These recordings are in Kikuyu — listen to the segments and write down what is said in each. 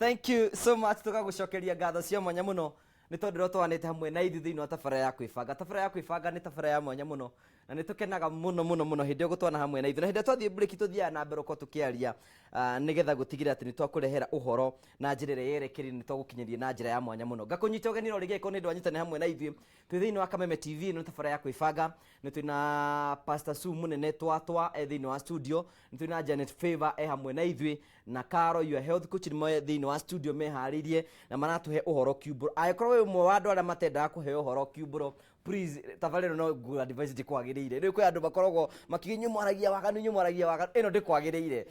Thank you so much. Tũgagũcokeria ngatho cia mwanya mũno nĩ tondũ ũrĩa twanĩte hamwe na ithuĩ thĩinĩ wa tabara ya kwĩbanga. Tabara ya kwĩbanga nĩ tabara ya mwanya mũno na nĩ tũkenaga mũno mũno mũno hĩndĩ ĩyo gũtwana hamwe na ithuĩ, na hĩndĩ ĩrĩa twathiĩ break tũthiaga na mbere gũkorwo tũkĩaria nĩgetha gũtigĩrĩra atĩ nĩ twakũrehera ũhoro na njĩra ĩrĩa yerekeire, nĩ twagũkinyĩria na njĩra ya mwanya mũno. Ngakũnyita ũgeni o rĩngĩ angĩkorwo nĩ ndwanyitane hamwe na ithuĩ twĩ thĩinĩ wa Kameme TV. Ĩno nĩ tabara ya kwĩbanga. Nĩ twĩna Pastor Sue mũnene twatwa e thĩinĩ wa studio, nĩ twĩna Janet Favor e hamwe na ithuĩ, na Caro your health coach nĩ me thĩinĩ wa studio meharĩirie na maratũhe ũhoro kiumbũro. Angĩkorwo wĩ ũmwe wa andũ arĩa matendaga kũheo ũhoro kiumbũro, please, tabarĩra ĩno no ngũ advise ndĩkwagĩrĩire. Rĩu kwĩ andũ makoragwo makiuga, "Inyuĩ mwaragia waganu, inyuĩ mwaragia waganu." Ĩno ndĩkwagĩrĩire,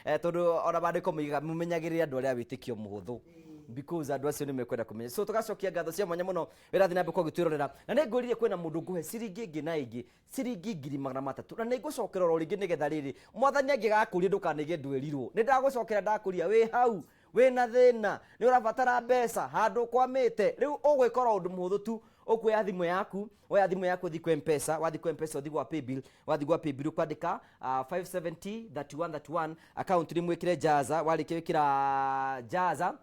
tondũ ona maandĩko moigaga mũmenyagĩrĩre andũ arĩa a wĩtĩkio mũhũthũ, because andũ acio nĩ mekwenda kũmenya. So tũgacokia ngatho cia mwanya mũno wĩrathiĩ na mbere gũtwĩrorera, na nĩ ngwĩrire kwĩna mũndũ ngũhe ciringi ĩngĩ na ĩngĩ, ciringi 300,000, na nĩ ngũcokera oro rĩngĩ nĩgetha rĩrĩ mwathani angĩgakũria ndũkanaige ndwĩrirwo. Nĩ ndagũcokera, ndakũria wĩ hau wĩna thĩna, nĩ ũrabatara mbeca handũ ũkwamĩte. Rĩu ũgwĩka oro ũndũ mũhũthũ tu, ũkuoya thimũ yaku, woya thimũ yaku ũthiĩ kwa Mpesa, wathiĩ kwa Mpesa ũthiĩ gwa paybill, wathiĩ gwa paybill ũkwandĩka 570 31 31, account nĩ mwĩkĩre Jaza. Warĩkia wĩkĩra Jaza,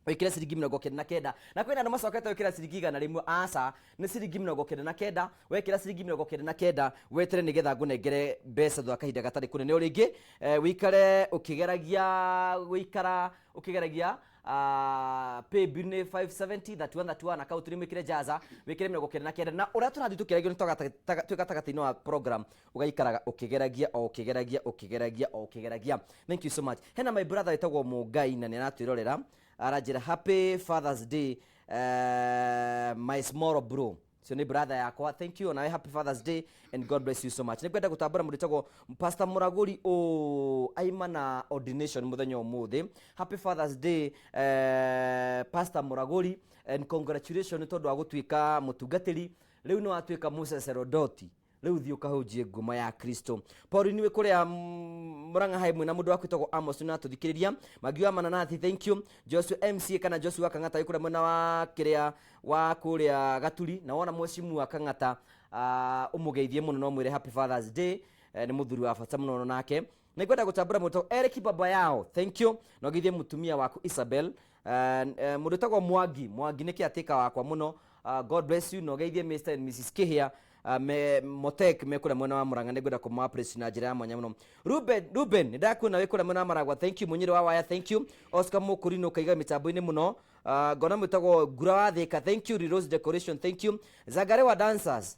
wĩkĩre ciringi 99, na kwĩna andũ macokete gwĩkĩra ciringi 100. Aca, nĩ ciringi 99. Wekĩra ciringi 99, wetere nĩgetha ngũnengere mbeca thutha wa kahinda gatarĩ kũnene. O rĩngĩ wĩikare ũkĩgeragia gũikara ũkĩgeragia paybill nĩ 570 31 31, account nĩ mwĩkĩre Jaza, wĩkĩre 99. Na ũrĩa tũrathiĩ tũkĩragio nĩ twĩ gatagatĩ-inĩ wa program, ũgaikaraga ũkĩgeragia o ũkĩgeragia ũkĩgeragia o ũkĩgeragia. Thank you so much. Hena my brother wĩtagwo Mũngai na nĩ aratwĩrorera, aranjĩra, "Happy Father's Day, my small bro." So nĩ brother yakwa, thank you. Nawe happy Father's Day and God bless you so much. Nĩ ngwenda gũtambũra mũndũ wĩtagwo Pastor Mũragũri ũ aima na ordination mũthenya ũmũthĩ. Happy Father's Day, Pastor Mũragũri, and congratulations nĩ tondũ wa gũtuĩka mũtungatĩri. Rĩu nĩ watuĩka mũsacerdote, rĩu thiĩ ũkahunjie ngumo ya Kristo. Pauline wĩ kũrĩa Mũrang'a hai mwena mũndũ waku wĩtagwo Amos nĩ atũthikĩrĩria. Magi wa Mananathi, thank you. Joshua MCA kana Joshua Kang'ata wĩ kũrĩa mwena wa kĩrĩa wa kũrĩa Gaturi, na wona mwecimu wa Kang'ata, ũmũgeithie mũno no mwĩre happy Father's Day. Nĩ mũthuri wa bata mũno nake. Nĩ ngwenda gũtambũra mũndũ Eric baba yao, thank you, na ũgeithie mũtumia waku Isabel. Mũndũ wĩtagwo Mwangi, Mwangi nĩ kĩatĩka wakwa mũno, God bless you, na ũgeithie Mr and Mrs Kihia me, Motek me kũrĩa mwena wa Murang'a. Nĩ ngwenda kũma appreciate na njĩra ya mwanya mũno. Ruben, Ruben, nĩ ndakuona wĩ kũrĩa mwena wa Maragwa, thank you. Mũnyĩrĩ wa waya, thank you. Oscar Mũkũrinũ ũkaiga mĩtambo-inĩ mũno. Ngona mwĩtagwo Ngura wa Thĩka, thank you. Rose Decoration, thank you. Zagare wa Dancers,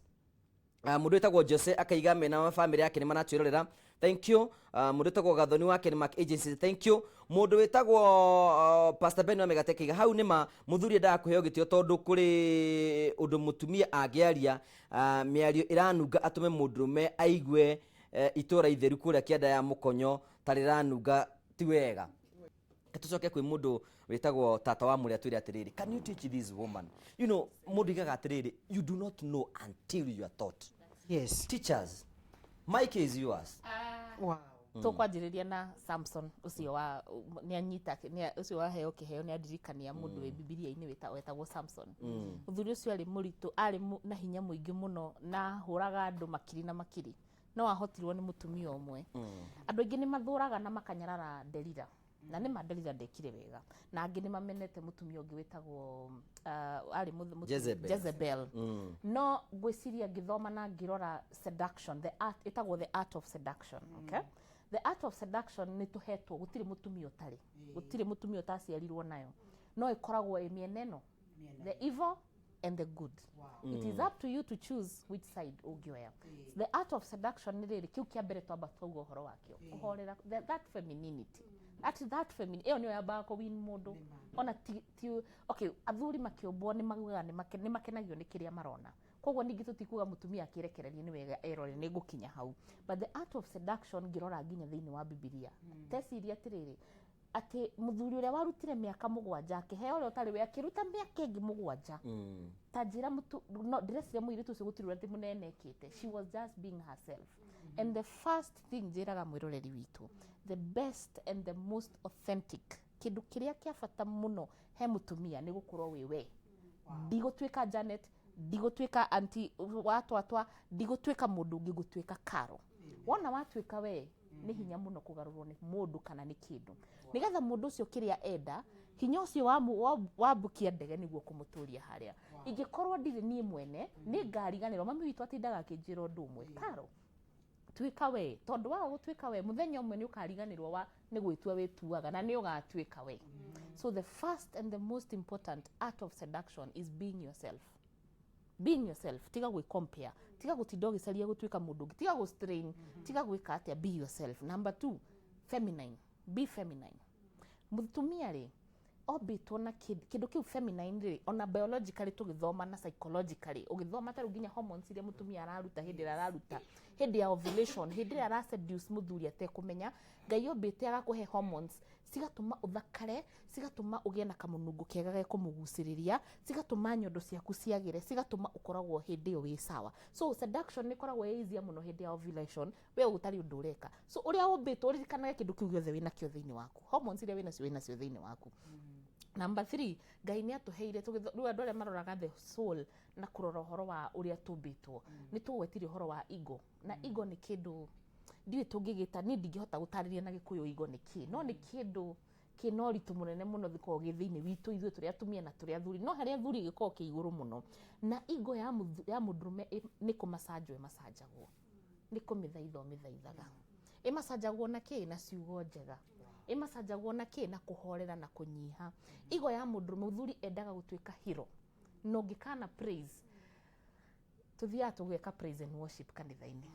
mũndũ wĩtagwo Jose akaiga mena family yake nĩ maratwĩrorera, thank you. Mũndũ wĩtagwo Gathoni wa Kenmark Agency, thank you. Mũndũ wĩtagwo Pastor Ben wa Mĩgate akaiga hau nĩma mũthuri endaga kũheo gĩtĩo, tondũ kũrĩ ũndũ mũtumia angĩaria mĩario ĩranunga atũme mũndũrũme aigue itũra itheru kũrĩa kĩanda ya mũkonyo ta rĩranunga ti wega. Tucoke kwĩ mũndũ wĩtagwo tata wa mũrĩa twĩre atĩrĩrĩ, can you teach this woman? Mũndũ igaga atĩrĩrĩ, you do not know until you are taught. Teachers, mic is yours. Tũkwanjĩrĩria na Samson ũcio wa nĩ anyita ũcio waheo kĩheo. Nĩ andirikania mũndũ wĩ Bibilia-inĩ wetagwo Samson. Mũthuri ũcio arĩ mũritũ, arĩ na hinya mũingĩ mũno na hũraga andũ makiri na makiri, no ahotirwo nĩ mũtumia ũmwe. Andũ aingĩ nĩ mathũraga na makanyarara Delila, na nĩ ma Delila ndekire wega, na angĩ nĩ mamenete mũtumia ũngĩ wĩtagwo arĩ Jezebel. Jezebel. No ngwĩciria ngĩthoma na ngĩrora seduction, the art ĩtagwo the art of seduction, okay? The art of seduction nĩ tũhetwo, gũtirĩ mũtumia ũtarĩ, gũtirĩ mũtumia ũtaciarirwo nayo, no ĩkoragwo ĩ mĩena ĩno, the evil and the good. It is up to you to choose which side ũngĩoya. The art of seduction nĩ rĩrĩ, kĩu kĩa mbere twamba twauga ũhoro wakĩo, kũhorera, that femininity, that femini ĩyo nĩyo yambaga kũwin mũndũ. Ona ti okay, athuri makĩũmbwo nĩ maugaga nĩ makenagio nĩ kĩrĩa marona, koguo ningĩ tũtikuga mũtumia akĩrekererie nĩ wega erore nĩ ngũkinya hau. But the art of seduction, ngĩrora nginya thĩinĩ wa Bibilia, teciria atĩrĩrĩ, atĩ mũthuri ũrĩa warutire mĩaka 7 akĩheo ũrĩa ũtarĩ we, akĩruta mĩaka ĩngĩ 7. Ta njĩra mũtu no ndĩreciria mũirĩtu ũcio gũtirĩ ũrĩa atĩ mũnene ekĩte. She was just being herself. And the first thing njĩraga mwĩroreri witũ, the best and the most authentic, kĩndũ kĩrĩa kĩa bata mũno he mũtumia nĩ gũkorwo wĩ we. Ndigũtuĩka Janet, ndigũtuĩka anti watwatwa, ndigũtuĩka mũndũ ũngĩ, ngũtuĩka Karo. Wona watuĩka we, Nĩ hinya mũno kũgarũrwo nĩ mũndũ kana nĩ kĩndũ, nĩgetha mũndũ ũcio kĩrĩa enda, hinya ũcio wambukia ndege nĩguo kũmũtũria harĩa. Ingĩkorwo ndirĩ niĩ mwene, nĩ ngariganĩrwo. Mami witũ atindaga akĩnjĩra ũndũ ũmwe, "Karo, tuĩka we, tondũ waga gũtuĩka we, mũthenya ũmwe nĩ ũkariganĩrwo wa nĩ gwĩtua wĩtuaga na nĩ ũgatuĩka we." So the first and the most important art of seduction is being yourself. Being yourself. Tiga gwĩ compare, tiga gũtinda ũgĩcaria gũtuĩka mũndũ ũngĩ, tiga gũ strain, tiga gwĩka atĩa. Be yourself. Number two, feminine. Be feminine. Mũtumia rĩ, ombĩtwo na kĩndũ kĩu feminine rĩ, ona biologically tũgĩthoma na psychologically ũgĩthoma, ta rĩu nginya hormones iria mũtumia araruta hĩndĩ ĩrĩa araruta, hĩndĩ ya ovulation, hĩndĩ ĩrĩa araseduce mũthuri atekũmenya, Ngai ombĩte agakũhe hormones cigatũma ũthakare, cigatũma ũgĩe na kamũnungo kega gekũmũgucĩrĩria, cigatũma nyondo ciaku ciagĩre, cigatũma ũkoragwo hĩndĩ ĩyo wĩ sawa. So seduction nĩ ĩkoragwo ĩ easier mũno hĩndĩ ya ovulation, we ũtarĩ ũndũ ũreka. So ũrĩa ũmbĩtwo, ũririkanage kĩndũ kĩu gĩothe wĩnakĩo thĩinĩ waku, hormones iria wĩnacio, wĩnacio thĩinĩ waku. Number three, Ngai nĩ atũheire rĩu andũ arĩa maroraga the soul na kũrora ũhoro wa ũrĩa tũmbĩtwo, nĩ tũgwetire ũhoro wa ego, na ego nĩ kĩndũ ndiũĩ tũngĩgĩta, niĩ ndingĩhota gũtarĩria na Gĩkũyũ ego nĩ kĩ, no nĩ kĩndũ kĩna ũritũ mũnene mũno gĩkoragwo gĩ thĩinĩ witũ ithuĩ tũrĩ atumia na tũrĩ athuri, no harĩ athuri gĩkoragwo kĩ igũrũ mũno. Na ego ya mũndũrũme nĩ kũmacanjwo ĩmacanjagwo, nĩ kũmĩthaitha ũmĩthaithaga. Ĩmacanjagwo na kĩ? Na ciugo njega. Ĩmacanjagwo na kĩ? Na kũhorera na kũnyiha. Ego ya mũndũrũme, mũthuri endaga gũtuĩka hero, na ũngĩkana praise. Tũthiaga tũgeka praise and worship kanitha-inĩ,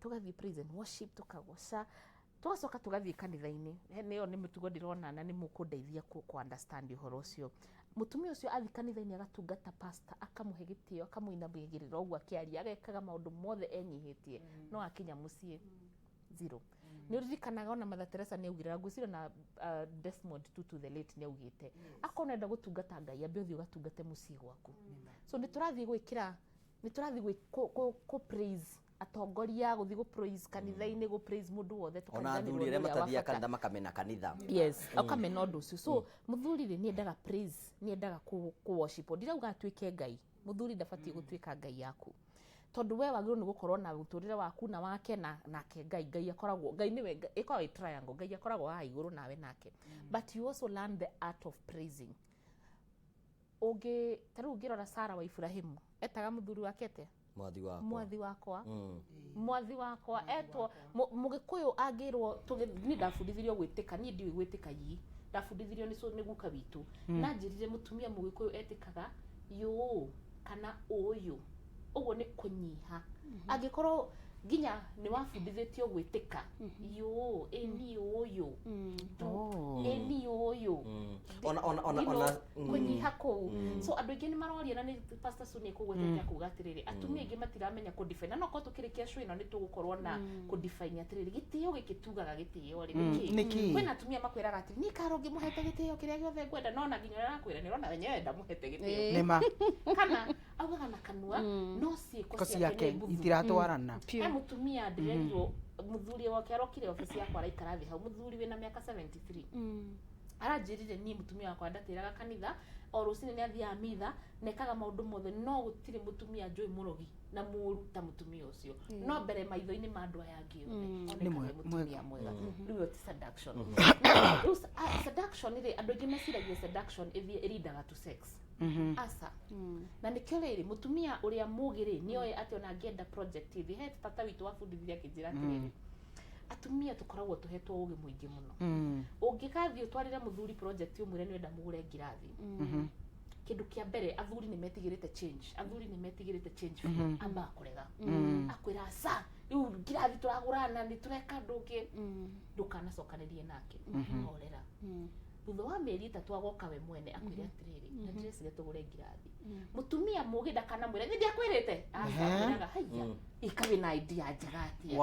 tũgathiĩ praise and worship, tũkagoca, tũgacoka tũgathiĩ kanitha-inĩ. Nĩyo nĩ mũtugo ndĩrona na nĩ mũkũndeithia kũ understand ũhoro ũcio. Mũtumia ũcio athiĩ kanitha-inĩ agatungata pastor, akamũhe gĩtĩo, akamũinamĩrĩra ũguo akĩaria, agekaga maũndũ mothe enyihĩtie, no akinya mũciĩ, zero. Nĩ ũririkanaga ona Mother Teresa nĩ augire, na ngwĩciria na Desmond Tutu the late nĩ augĩte, akorwo nĩenda gũtungata Ngai, ambe ũthiĩ ũgatungate mũciĩ gwaku. So nĩ tũrathiĩ gwĩkĩra, nĩ tũrathiĩ kũ praise atongoria, gũthiĩ gũ praise kanitha-inĩ, gũ praise mũndũ wothe, Ona tũkariganĩrwo athuri nĩ arĩa ũrĩa wa matathiaga bata. Kanitha makamena kanitha. Yes, akamena ũndũ ũcio. So mũthuri rĩ, nĩ endaga praise, nĩ endaga kũ worship. Ndirauga atuĩke Ngai. Mũthuri ndabatiĩ gũtuĩka Ngai yaku, tondũ we wagĩrĩirwo nĩ gũkorwo na mũtũrĩre waku na wake na nake Ngai. Ngai akoragwo, Ngai nĩwe ĩkoragwo ĩ triangle. Ngai akoragwo haha igũrũ nawe nake, but you also learn the art of praising. Ũngĩ ta rĩu ũngĩrora Sara wa Ibrahimu, etaga mũthuri wake atĩa? Mwathi wakwa. Mwathi wakwa. Mwathi wakwa etwo Mũgĩkũyũ angĩrwo niĩ ndabundithirio gwĩtĩka, niĩ ndiũĩ gwĩtĩka yi, ndabundithirio nĩ guka witũ, na njĩrire mũtumia Mũgĩkũyũ etĩkaga yũũ kana ũyũ, ũguo nĩ kũnyiha. Angĩkorwo nginya nĩ wabundithĩtio gwĩtĩka yũũ, ĩ niĩ ũyũ, ĩ niĩ ũyũ, Ona you know, ona kũnyiha kũu. So andũ aingĩ nĩ maroria, na nĩ Pastor Suni ekũgwetete akuga atĩrĩrĩ, atumia aingĩ matiramenya kũ define, na no korwo tũkĩrĩkia show ĩno nĩ tũgũkorwo na kũ define atĩrĩrĩ, gĩtĩo gĩkĩ tugaga gĩtĩo rĩ, nĩ kĩĩ? Nĩkĩ? Kwĩna atumia makwĩraga atĩrĩ, niĩ karo ngĩmũhete gĩtĩo kĩrĩa gĩothe ngwenda, no na nginya ũrĩa arakwĩra nĩ ũrona wenyewe ndamũhete gĩtĩo. Nĩma. Kana augaga na kanua, no ciĩko ko ciake nĩ ciake mbuthu. itiratwarana. He mũtumia ndĩrerirwo mũthuri wake arokire obici yakwa, araikara thĩ hau, mũthuri wĩna mĩaka 73, aranjĩrire, "Niĩ mũtumia wakwa ndatĩraga kanitha, o rũcinĩ nĩ athiaga mitha na ekaga maũndũ mothe, no gũtirĩ mũtumia njũĩ mũrogi na mũũru ta mũtumia ũcio, no mbere maitho-inĩ ma andũ aya angĩ othe onekaga mũtumia mwega." Rĩu ĩyo ti seduction. Rĩu seduction rĩ, andũ aingĩ meciragia seduction ĩthiĩ ĩrindaga to sex. Aca. Na nĩkĩo rĩrĩ, mũtumia ũrĩa mũgĩ rĩ, nĩoĩ atĩ ona angĩenda project ĩthĩ, he tata witũ wabundithirie akĩnjĩra atĩrĩrĩ, atumia tũkoragwo tũhetwo ũgĩ mũingĩ mũno. Ũngĩgathiĩ ũtwarĩre mũthuri project, ũmwĩre nĩ wenda mũgũre ngirathi, kĩndũ kĩa mbere, athuri nĩ metigĩrĩte change, athuri nĩ metigĩrĩte change biũ. Ambaga kũrega, akwĩra, "Aca, rĩu ngirathi tũragũrana nĩ tũreka ũndũ ũngĩ." Ndũkanacokanĩrie nake, horera. Thutha wa mĩeri 3 agoka we mwene akwĩre atĩrĩrĩ, "Na ndĩreciria tũgũre ngirathi." Mũtumia mũgĩ ndakanamwĩra, "Nĩ ndiakwĩrĩte." Aca, akwĩraga, "Haiya, ika wĩna idea njega atĩa.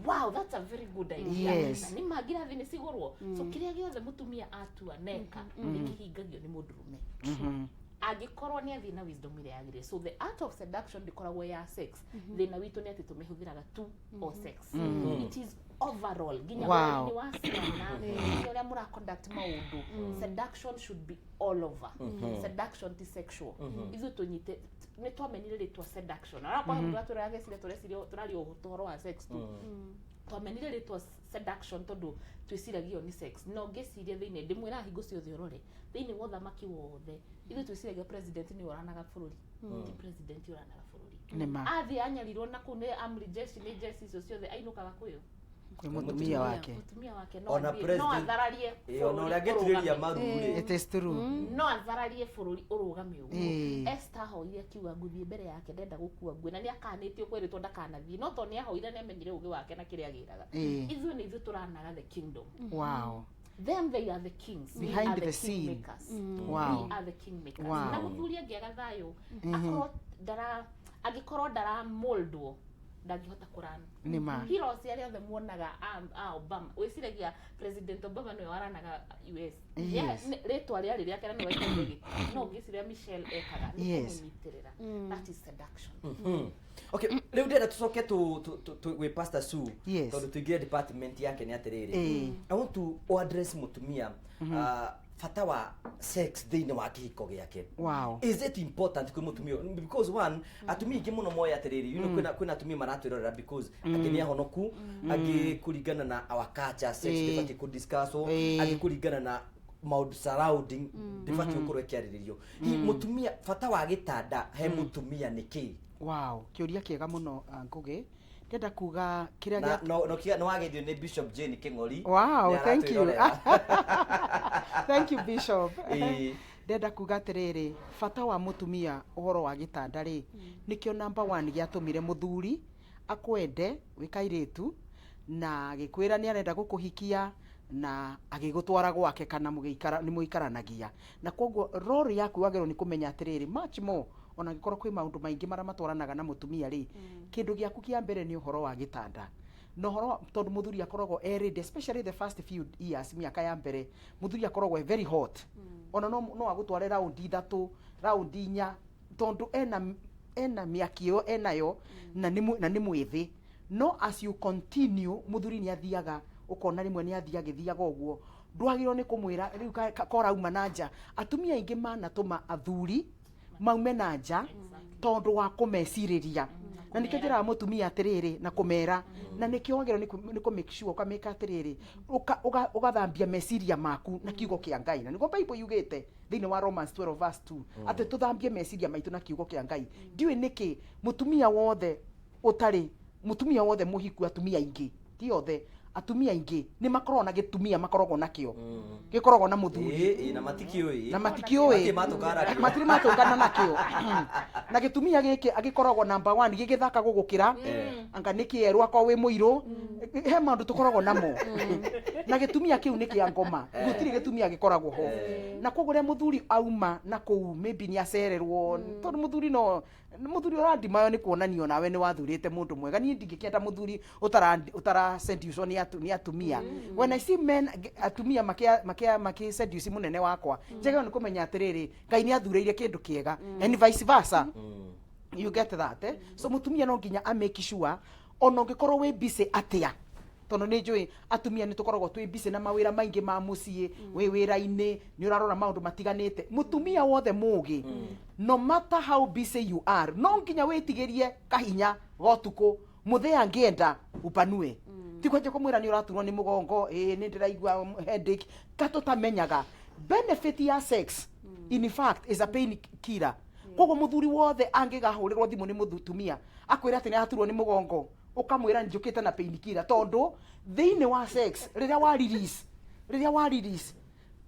Wow, that's a very good idea." Na nĩ ma ngirathi nĩ cigũrwo. So kĩrĩa gĩothe mũtumia atua neka nĩ kĩhingagio nĩ mũndũrũme angĩkorwo nĩ athiĩ na wisdom ĩrĩa yagĩrĩire. So the art of seduction ndĩkoragwo ya sex. Thĩna witũ nĩ atĩ tũmĩhũthĩraga tu o sex. It is overall, nginya ũreri wa ciana, nginya ũrĩa mũra conduct maũndũ. Seduction should be all over. Seduction ti sexual. Ithuĩ tũnyite nĩ twamenire rĩtwa seduction, arakorwo mũndũ atũraga geciria tũreciria tũraria ũhoro wa sex tu. Twamenire rĩtwa seduction tondũ twĩciragia ĩyo nĩ sex, no ngĩciria thĩinĩ ndĩmwĩraga hingo ciothe ũrore thĩinĩ wa ũthamaki wothe, ithuĩ twĩciragia president nĩwe ũranaga bũrũri. Ti president ũranaga bũrũri. Nĩ ma. Athiĩ anyarirwo na kũu nĩ amri jeshi, nĩ jeshi icio ciothe, ainũkaga kwĩyo. Kwĩ mũtumia wake. Mũtumia wake no Ona athiĩ- no athararie Ĩĩ, ona bũrũri ũrĩa angĩturĩria ũrũgame. maru rĩ. It is true. No athararie bũrũri ũrũgame ũguo. Esther ahoire akiuga, "Ngũthiĩ mbere yake, ndenda gũkua ngue," na nĩ akanĩtio kwĩrĩtwo ndakanathiĩ, no tondũ nĩ ahoire, nĩ amenyire ũgĩ wake na kĩrĩa agĩraga. Ithuĩ nĩ ithuĩ tũranaga the kingdom. Them, they are the kings. We Behind are the the scene. kingmakers. We are the kingmakers. Na mũthuri angĩaga thayũ, akorwo ndara angĩkorwo ndara moldwo, ndangĩhota kũrana. Nĩ ma. Heroes arĩa othe muonaga a Obama, wĩciragia President Obama nĩwe waranaga US. Rĩtwa rĩarĩ rĩake na nĩwe waikarire gĩtĩ, no ngĩciria Michelle ekaga nĩ kũmũnyitĩrĩra. That is seduction. Okay, rĩu ndĩrenda tũcoke gwĩ Pastor Sue, tondũ tũingĩre department yake. Nĩ atĩrĩrĩ, I want to address mũtumia, bata wa sex thĩinĩ wa kĩhiko gĩake. Is it important kwĩ mũtumia? Because one, atumia aingĩ mũno moĩ atĩrĩrĩ, kwĩna atumia maratwĩrorera, because angĩ nĩ ahonoku, angĩ kũringana na our culture sex ndĩbatiĩ kũdiscusswo, angĩ kũringana na maũndũ surrounding ndĩbatiĩ gũkorwo ĩkĩarĩrĩrio. Hihi mũtumia, bata wa gĩtanda he mũtumia nĩ kĩĩ? Wow, kĩũria kĩega mũno. Ngũgĩ, ndĩrenda kuga kĩrĩa Na no nĩ wageithio nĩ Bishop Jane Kĩng'ori. Wow, Nĩ thank you. aratwĩrorera. Thank you, Bishop. Ndĩrenda kuga atĩrĩrĩ, bata wa mũtumia ũhoro wa gĩtanda rĩ, nĩkĩo number one gĩatũmire mũthuri akwende wĩ kairĩtu na agĩkwĩra nĩ arenda gũkũhikia na agĩgũtwara gwake kana mũgĩikara nĩ mũikaranagia. Na koguo role yaku wagĩrĩirwo nĩ kũmenya atĩrĩrĩ, much more ona angĩkorwo kwĩ maũndũ maingĩ marĩa matwaranaga na mũtumia rĩ, kĩndũ gĩaku kĩa mbere nĩ ũhoro wa gĩtanda na ũhoro tondũ mũthuri akoragwo e ready, especially the first few years, mĩaka ya mbere mũthuri akoragwo e very hot. Ona no agũtware raundi ithatũ, raundi inya, tondũ ena mĩaki ĩyo enayo na nĩ mwĩthĩ. No as you continue, mũthuri nĩ athiaga ũkona rĩmwe nĩ athiĩ agĩthiaga ũguo, ndwagĩrĩirwo nĩ kũmwĩra rĩu korauma na nja. Atumia aingĩ manatũma athuri maume na nja tondũ wa kũmecirĩria, na nĩkĩo njĩraga mũtumia atĩrĩrĩ na kũmera, na nĩkĩo wagĩrĩirwo nĩ kũ make sure ũkamĩka atĩrĩrĩ, ũgathambia meciria maku na kiugo kĩa Ngai, na nĩguo Bible yugĩte thĩinĩ wa Romans 12 verse 2 atĩ tũthambie meciria maitũ na kiugo kĩa Ngai. Ndiũĩ nĩkĩ mũtumia wothe ũtarĩ mũtumia wothe mũhiku, atumia aingĩ, ti othe, atumia aingĩ nĩ makoragwo na gĩtumia makoragwo nakĩo gĩkoragwo na mũthuri. Ĩĩ, ĩĩ, na matikĩũĩ. Na matikĩũĩ. Matirĩ matũkana nakĩo. Matirĩ matũngana nakĩo. Na gĩtumia gĩkĩ agĩkoragwo number one gĩgĩthaka gũgũkĩra, anga nĩ kĩerũ, akorwo wĩ mũirũ, he maũndũ tũkoragwo namo na gĩtumia kĩu nĩ kĩa ngoma. Gũtirĩ gĩtumia gĩkoragwo ho. Na koguo rĩrĩa mũthuri auma na kũu, maybe nĩ acererwo, tondũ mũthuri no mũthuri ũrandimayo nĩ kuonania onawe nĩ wathurĩte mũndũ mwega. Niĩ ndingĩkĩenda mũthuri ũtara seduce nĩ atumia. When I see men, atumia makĩ seduce mũnene wakwa, njagĩrĩirwo nĩ kũmenya atĩrĩrĩ, Ngai nĩ athurĩire kĩndũ kĩega, and vice versa. You get that, eh? So mũtumia no nginya a make sure ona ũngĩkorwo wĩ busy atĩa, tondũ nĩ njũĩ atumia nĩ tũkoragwo twĩ busy na mawĩra maingĩ ma mũciĩ, wĩ wĩra-inĩ, nĩ ũrarora maũndũ matiganĩte. Mũtumia wothe mũgĩ, no matter how busy you are, no nginya wĩtigĩrie kahinya ga ũtukũ mũthee angĩenda upanue, ti kwanjia kũmwĩra nĩ ũraturwo nĩ mũgongo, ĩĩ nĩ ndĩraigua headache, ka tũtamenyaga benefit ya sex in fact is a pain killer. Koguo mũthuri wothe angĩgahũrĩrwo thimũ nĩ mũtumia akwĩra atĩ nĩ araturwo nĩ mũgongo, ũkamwĩra njũkĩte na pain killer, tondũ thĩinĩ wa sex rĩrĩa wa release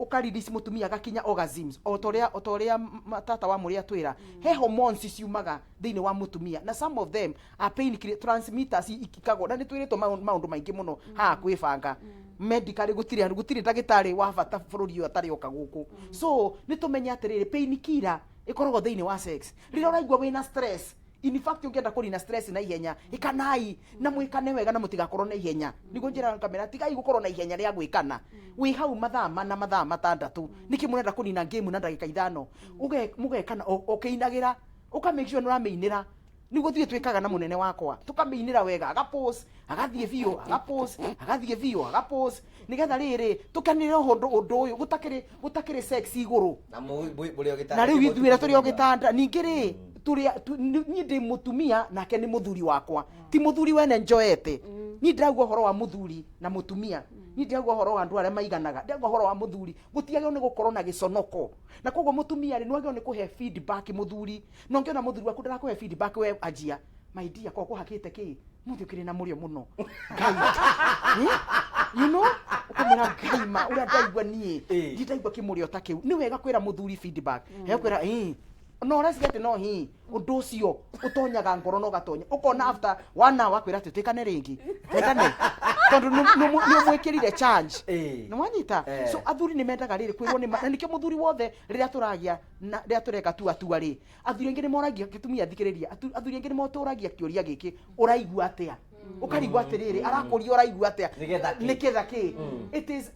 ũka release, mũtumia agakinya orgasms o ta ũrĩa tata wa mũrĩa atwĩra, he hormones ciumaga thĩinĩ wa mũtumia, na some of them are pain transmitters ikagwo. Na nĩ twĩrĩtwo maũndũ maingĩ mũno haha kwĩbanga medically, gũtirĩ ndagĩtarĩ wa bata bũrũri ũyũ atarĩ oka gũkũ. So nĩ tũmenye atĩrĩrĩ, pain killer ĩkoragwo thĩinĩ wa sex. Rĩrĩa ũraigua wĩna stress, in fact ũngĩenda kũnina stress na ihenya, ĩkanai na mwĩkane wega na mũtigakorwo na ihenya. Nĩguo njĩra kamera, tigai gũkorwo na ihenya rĩa gwĩkana. Wĩ hau mathaa 4, mathaa 6, nĩkĩ mũrenda kũnina game na ndagĩka 5? Mũgekana ũkĩinagĩra, ũka make sure nĩ ũramĩinĩra. Nĩguo ithuĩ twĩkaga na mũnene wakwa, tũkamĩinĩra wega, agapause, agathiĩ biũ, agapause, agathiĩ biũ, agapause, nĩgetha rĩrĩ tũkenere ũndũ ũyũ gũtakĩrĩ sex igũrũ. Na mũrĩ o gĩtanda Na rĩu kĩmwe. Ithuĩ tũrĩ o gĩtanda ningĩ rĩ, niĩ ndĩ mũtumia nake nĩ mũthuri wakwa, ti mũthuri wene njoete. Niĩ ndĩrauga ũhoro wa mũthuri na mũtumia. Niĩ ndĩrauga ũhoro wa andũ arĩa maiganaga. Ndĩrauga ũhoro wa mũthuri. Gũtiagĩrĩirwo nĩ gũkorwo na gĩconoko. Na koguo mũtumia rĩ, nĩ wagĩrĩirwo nĩ kũhe feedback mũthuri. Na ũngĩona mũthuri waku ndarakũhe feedback we anjia, my dear, ko ũkũhakĩte kĩ? Mũthĩ ũkĩrĩ na mũrĩo mũno. Ngai. Eh? You know? Ũkamwĩra Ngai ma, ũrĩa ndaigua niĩ. Ndirĩ ndaigua kĩmũrĩo ta kĩu. Nĩ wega kwĩra mũthuri feedback. He kwĩra, ĩĩ, no ũreciria atĩ no hi ũndũ ũcio ũtonyaga ngoro na ũgatonya ũkona after one hour akwĩra atĩ twĩkane rĩngĩ twendane tondũ nĩ ũmwĩkĩrire charge. Nĩ wanyita? So athuri nĩ mendaga rĩrĩ kwĩrwo nĩ ma, na nĩkĩo mũthuri wothe rĩrĩa tũragĩa na rĩrĩa tũreka tua tua rĩ, athuri aingĩ nĩ moragia gĩtumia thikĩrĩria, athuri aingĩ nĩ matũragia kĩũria gĩkĩ, ũraigua atĩa? Ũkarigwo atĩrĩrĩ, arakũria ũraigua atĩa? Nĩgetha kĩ? Nĩgetha kĩ?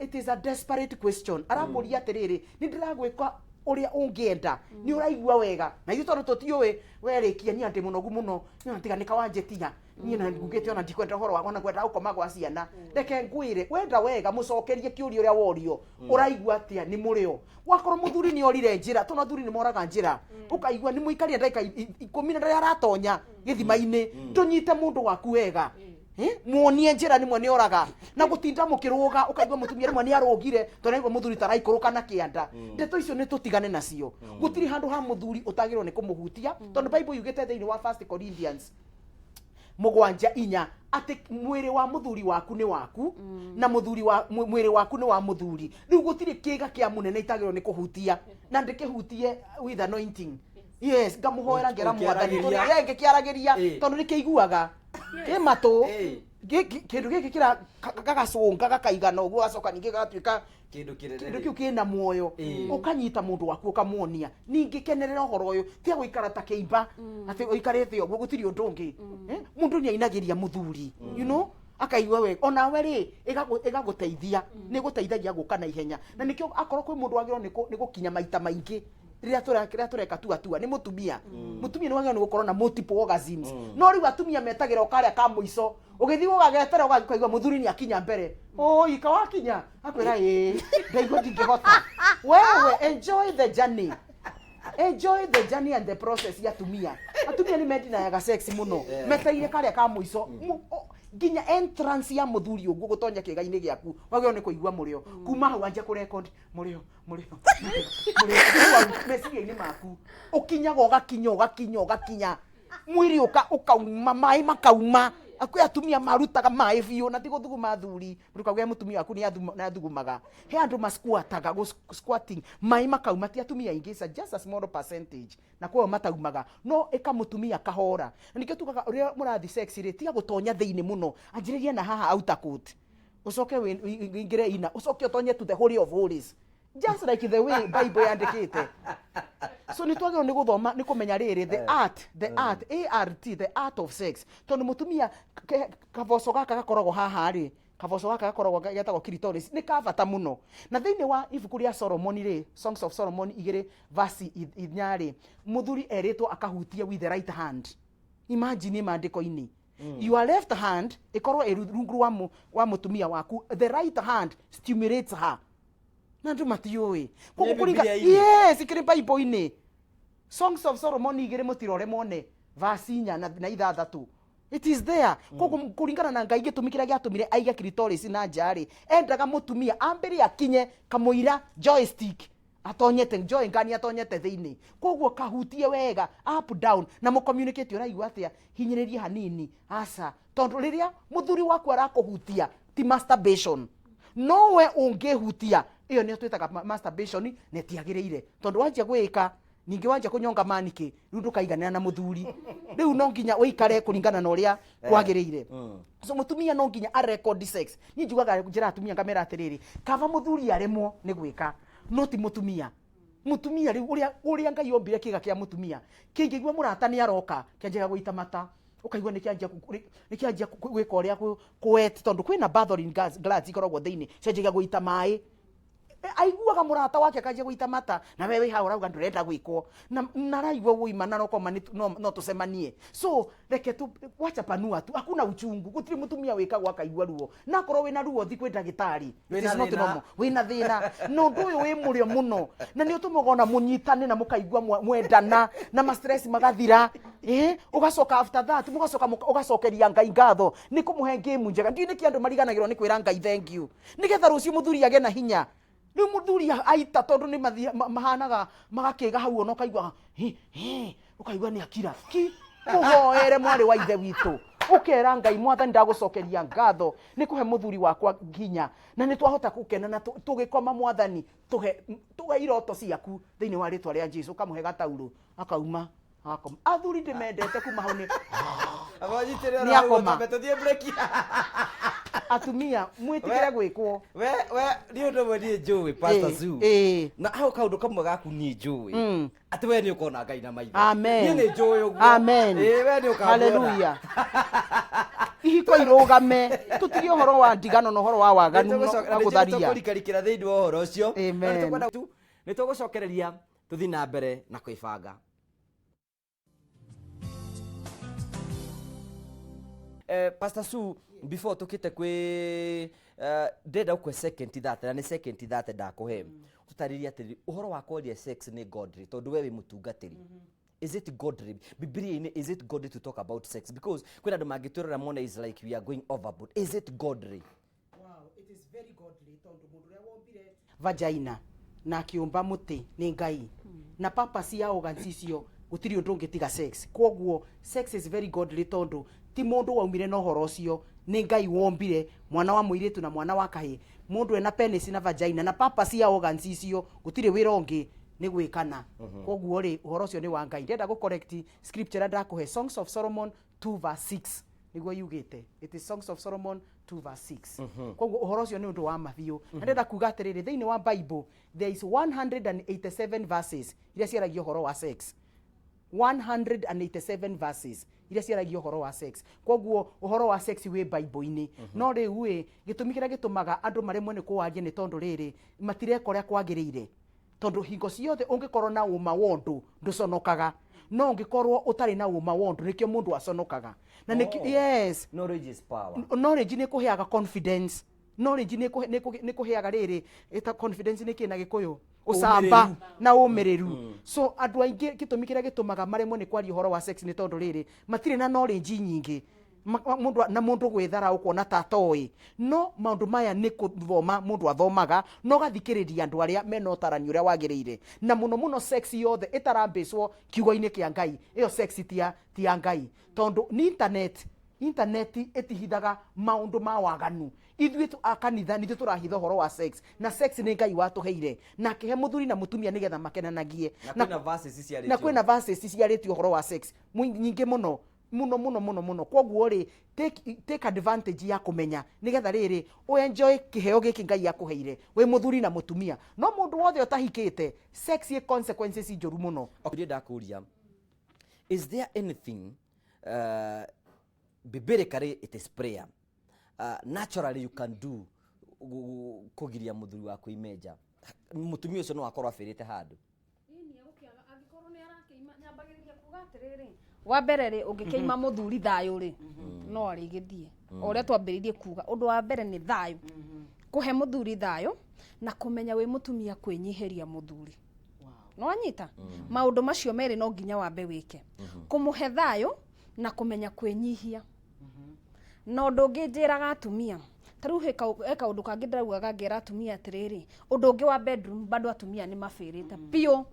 It is a desperate question. Arakũria atĩrĩrĩ, nĩ ndĩragwĩka ũrĩa ũngĩenda, nĩ ũraigua wega? Na ithuĩ tondũ tũtiũĩ, werĩkia niĩ ndĩ mũnogu mũno, niĩ tiga nĩ kawanjĩtia niĩ na ngugĩte ona ndikwenda ũhoro wa ona ngwenda gũkoma gwa ciana. Reke ngwĩre, wenda wega mũcokerie kĩũria ũrĩa worio, ũraigua atĩa, nĩ mũrĩo. Wakorwo mũthuri nĩ orire njĩra, tondũ athuri nĩ moraga njĩra, ũkaigua nĩ mũikaria ndagĩka 10 na ndarĩ aratonya gĩthima-inĩ, ndũnyite mũndũ waku wega. Muonie njĩra, rĩmwe nĩ oraga na gũtinda mũkĩrũga, ũkaigua mũtumia rĩmwe nĩ arũgire tondũ aigua mũthuri taraikũrũka na kĩanda. Ndeto icio nĩ tũtigane nacio. Gũtirĩ handũ ha mũthuri ũtagĩrĩirwo nĩ kũmũhutia, tondũ Bible yugĩte thĩinĩ wa First Corinthians 7:4 atĩ mwĩrĩ wa mũthuri waku nĩ waku na mũthuri wa mwĩrĩ waku nĩ wa mũthuri. Rĩu gũtirĩ kĩga kĩa mũnene itagĩrĩirwo nĩ kũhutia na ndĩkĩhutie with anointing. Yes, ngamũhoera ngera Mwathani. Ũkĩaragĩria. Ngĩkĩaragĩria tondũ nĩ kĩiguaga kĩ matũ. Kĩndũ gĩkĩ kĩra gagacũnga gakaigana ũguo, gacoka ningĩ gagatuĩka kĩndũ kĩnene. Kĩndũ kĩu kĩna muoyo. Ũkanyita mũndũ waku ũkamuonia ningĩ kenerera ũhoro ũyũ, tiga gũikara ta kĩimba atĩ ũikarĩte ũguo gũtirĩ ũndũ ũngĩ. Mũndũ nĩ ainagĩria mũthuri, akaigua wega onawe rĩ, ĩgagũteithia, nĩ ĩgũteithagia gũka na ihenya. Na nĩkĩo akorwo kwĩ mũndũ wagĩrĩirwo nĩ gũkinya maita maingĩ rĩrĩa tũreka tua tua nĩ mũtumia. Mũtumia nĩ wagĩrĩirwo nĩ gũkorwo na multiple orgasms, no rĩu atumia metagĩra o karĩa ka mũico, ũgĩthiĩ ũgagetera ũkaigua mũthuri nĩ akinya mbere, oi kawakinya, akwĩra ĩĩ ndaigua ndingĩhota. Wewe enjoy the journey, enjoy the journey and the process ya atumia. Atumia nĩ mendinayaga sex mũno, metereire karĩa ka mũico. Nginya entrance ya mũthuri ũguo gũtonya kĩga-inĩ gĩaku wagĩrĩirwo nĩ kũigua mũrĩo. Kuma hau anjia kũrecord mũrĩo, mũrĩo, mũrĩo, mũrĩo meciria-inĩ maku, ũkinyaga ũgakinya ũgakinya ũgakinya mwĩrĩ ũkauma maĩ makauma. Kwĩ atumia marutaga maĩ biũ na ti gũthuguma athuri, ndũkauge mũtumia waku nĩ athugumaga. He andũ masquataga, squatting, maĩ makauma. Ti atumia aingĩ, it's just a small percentage na kwĩo mataumaga, no ĩka mũtumia kahora. Na nĩkĩo tugaga ũrĩa mũrathi sex rĩ, tiga gũtonya thĩinĩ mũno, anjĩrĩria na haha outer coat, ũcoke wĩingĩre ina, ũcoke ũtonye to the holy of holies, just like the way Bible yandĩkĩte. So nĩ twagĩrĩirwo nĩ gũthoma, nĩ kũmenya rĩrĩ, the art, the art, art, the art of sex, tondũ mũtumia kaboco gaka gakoragwo haha rĩ, kaboco gaka gakoragwo getagwo clitoris, nĩ ka bata mũno. Na thĩinĩ wa ibuku rĩa Solomon rĩ, Songs of Solomon 2 verse 4 rĩ, mũthuri erĩtwo akahutie with the right hand. Imagine, maandĩko-inĩ, your left hand ĩkorwo ĩ rungu rwa mũtumia waku, the right hand stimulates her, na andũ matiũĩ. Koguo Nĩ kũringa Bibilia-inĩ? Yes, ikĩrĩ Bible-inĩ, Songs of Solomon 2, mũtirore mone verse 4 na 6, it is there. Koguo kũringana na Ngai, gĩtũmi kĩrĩa gĩatũmire aige clitoris na nja rĩ, endaga mũtumia ambĩrĩ akinye kamũira joystick atonyete, joy ngani atonyete thĩinĩ. Koguo kahutie wega up down na mũcommunicate, ũraigua atĩa, hinyĩrĩrie hanini, aca, tondũ rĩrĩa mũthuri waku arakũhutia ti masturbation, no we ũngĩhutia ĩyo nĩyo twĩtaga masturbation, na ĩtiagĩrĩire, tondũ wanjia gwĩka ningĩ wanjia kũnyonga manĩkĩ, rĩu ndũkaiganĩra na mũthuri. Rĩu no nginya ũikare kũringana na ũrĩa kwagĩrĩire. So mũtumia no nginya arecord sex. Niĩ njugaga, njĩra atumia ngamera atĩrĩrĩ, kaba mũthuri aremwo nĩ gwĩka, no ti mũtumia. Mũtumia rĩu ũrĩa Ngai ombire kĩga kĩa mũtumia kĩngĩigua mũrata nĩ aroka, kĩanjaga gũita mata, ũkaigua nĩ kĩanjia gwĩka ũrĩa kũwet, tondũ kwĩna Bartholin glands ikoragwo thĩinĩ, cianjagia gũita maĩ. Aiguaga mũrata wake akanjia gũita mata na we wĩ hau ũrauga ndũrenda gwĩkwo na na araigua wũima na rokoma no, no tũcemanie. So reke tu wacha panua tu, hakuna uchungu. Gũtirĩ mũtumia wĩkagwo akaigua ruo, na akorwo wĩna ruo thi kwĩ ndagĩtarĩ. It Wĩna is not thĩna. normal. Wĩna thĩna na ũndũ ũyũ wĩ mũrĩo mũno na nĩ ũtũmaga ona mũnyitane na mũkaigua mwendana na ma stress magathira. Ũgacoka after that mũgacoka ũgacokeria Ngai ngatho nĩ kũmũhe game njega. Ndiũĩ nĩkĩ andũ mariganagĩrwo nĩ kwĩra Ngai thank you, nĩgetha rũciũ mũthuri agĩe na hinya. Rĩu mũthuri aita tondũ nĩ mahanaga magakĩga hau, ona ũkaigua hi, hi, ũkaigua nĩ akira ki. Mũhoere mwarĩ wa ithe witũ, ũkera Ngai, Mwathani, ndagũcokeria ngatho nĩ kũhe mũthuri wakwa nginya na nĩ twahota gũkena na tũgĩkoma. Mwathani, tũhe tũhe iroto ciaku thĩinĩ wa rĩtwa rĩa Jesu. Ũkamũhe gataurũ akauma agakoma. Athuri ndĩmendete kuma hau nĩ Amanyitĩrĩra Nĩ hau akoma. twambe tũthiĩ break. Atumia mwĩtĩkĩre gwĩkwo. We nĩ ũndũ ũmwe niĩ njũĩ, Pastor Sue. Na hau kaũndũ kamwe gaku niĩ njũĩ atĩ we nĩ ũkona Ngai na maitho. Amen. Niĩ nĩ njũĩ ũguo. Amen. Ĩĩ, we nĩ ũkamuona. Haleluya. Ihiko irũgame, tũtige ũhoro wa ndigano na ũhoro wa waganu na gũtharia. Tũkũrikarikĩra thĩinĩ wa ũhoro ũcio. Amen. Na nĩ tũgũcokereria tũthiĩ na mbere na kwĩbanga. Pastor Sue, before tukite kwĩ ndĩrenda gũkũhe second 30, na nĩ second 30 ndakũhe, tũtarĩrie atĩrĩrĩ, ũhoro wa kwaria sex nĩ godly? Tondũ we wĩ mũtungatĩri, is it godly? Bibilia-inĩ, is it godly to talk about sex? Because kwĩna andũ mangĩtwĩrora mone is like we are going overboard. Is it godly? Wow, it is very godly, tondũ mũndũ ũrĩa wombire vagina na akĩũmba mũtĩ nĩ Ngai, na purpose ya organs icio gũtirĩ ũndũ ũngĩ tiga sex. Kwoguo sex is very godly, tondũ ti mũndũ waumire na ũhoro ũcio, nĩ Ngai wombire mwana wa mũirĩtu na mwana wa kahĩ, mũndũ ena penis na vagina, na purpose ya organs icio gũtirĩ wĩra ũngĩ, nĩ gwĩkana. Kwoguo rĩ, ũhoro ũcio nĩ wa Ngai. Ndĩrenda gũ correct scripture ĩrĩa ndakũhe, Songs of Solomon 2 verse 6 nĩguo yugĩte. It is Songs of Solomon 2 verse 6. Koguo ũhoro ũcio nĩ ũndũ wa ma biũ. Na ndĩrenda kuga atĩrĩrĩ, thĩinĩ wa Bible there is 187 verses iria ciaragia ũhoro wa sex, 187 verses iria ciaragia ũhoro wa sex. Koguo ũhoro wa sex wĩ Bible-inĩ. No rĩu ĩ, gĩtũmi kĩrĩa gĩtũmaga andũ maremwo nĩ kũwaria nĩ tondũ rĩrĩ, matireka ũrĩa kwagĩrĩire, tondũ hingo ciothe ũngĩkorwo na ũma wa ũndũ ndũconokaga, no ũngĩkorwo ũtarĩ na ũma wa ũndũ nĩkĩo mũndũ aconokaga na nĩkĩo. Oh. Yes. Knowledge is power. Knowledge nĩ kũheaga confidence. Knowledge nĩ kũheaga rĩrĩ ĩta confidence nĩ kĩ na Gĩkũyũ? Ũcamba na ũmĩrĩru. So andũ aingĩ, gĩtũmi kĩrĩa gĩtũmaga maremwo nĩ kwaria ũhoro wa sex nĩ tondũ rĩrĩ, matirĩ na knowledge nyingĩ. Mũndũ na mũndũ gwĩthara ũkuona ta atoĩ, no maũndũ maya nĩ kũthoma mũndũ athomaga na ũgathikĩrĩria andũ arĩa mena ũtarani ũrĩa wagĩrĩire. Na mũno mũno sex yothe ĩtarambĩcwo kiugo-inĩ kĩa Ngai, ĩyo sex ti ya Ngai, tondũ nĩ internet ĩtihithaga maũndũ ma waganu. Ithuĩ a kanitha nithuĩ tũrahitha ũhoro wa sex, na sex nĩ Ngai watũheire na akĩhe mũthuri na mũtumia nĩgetha makenanagie. Na kwĩna verses ciarĩtio. Na kwĩna verses ciarĩtie ũhoro wa sex nyingĩ mũno mũno mũno mũno mũno. Koguo rĩ, take advantage ya kũmenya nĩgetha rĩrĩ ũenjoy kĩheo gĩkĩ Ngai akũheire wĩ mũthuri na mũtumia. No mũndũ wothe ũtahikĩte, sex ĩ consequences njũru mũno. Okay, ndakũria, is there anything biblically, it is prayer, naturally you can do kũgiria mũthuri waku imenja? Mũtumia ũcio no akorwo abĩrĩte handũ. Ĩni, egũkĩaga angĩkorwo nĩ arakĩima. Nyambagĩrĩria kuga atĩrĩrĩ, wa mbere rĩ, ũngĩkĩima mũthuri thayũ rĩ, no arĩgĩthiĩ. O ũrĩa twambĩrĩirie kuga, ũndũ wa mbere nĩ thayũ, kũhe mũthuri thayũ na kũmenya wĩ mũtumia kwĩnyihĩria mũthuri. No anyita maũndũ macio merĩ, no nginya wambe wĩke kũmũhe thayũ na kũmenya kwĩnyihia. Na ũndũ ũngĩ njĩraga atumia, ta rĩu he kaũndũ kangĩ ndĩraugaga ngera atumia atĩrĩrĩ, ũndũ ũngĩ wa bedroom, bado atumia nĩ mabĩrĩte biũ.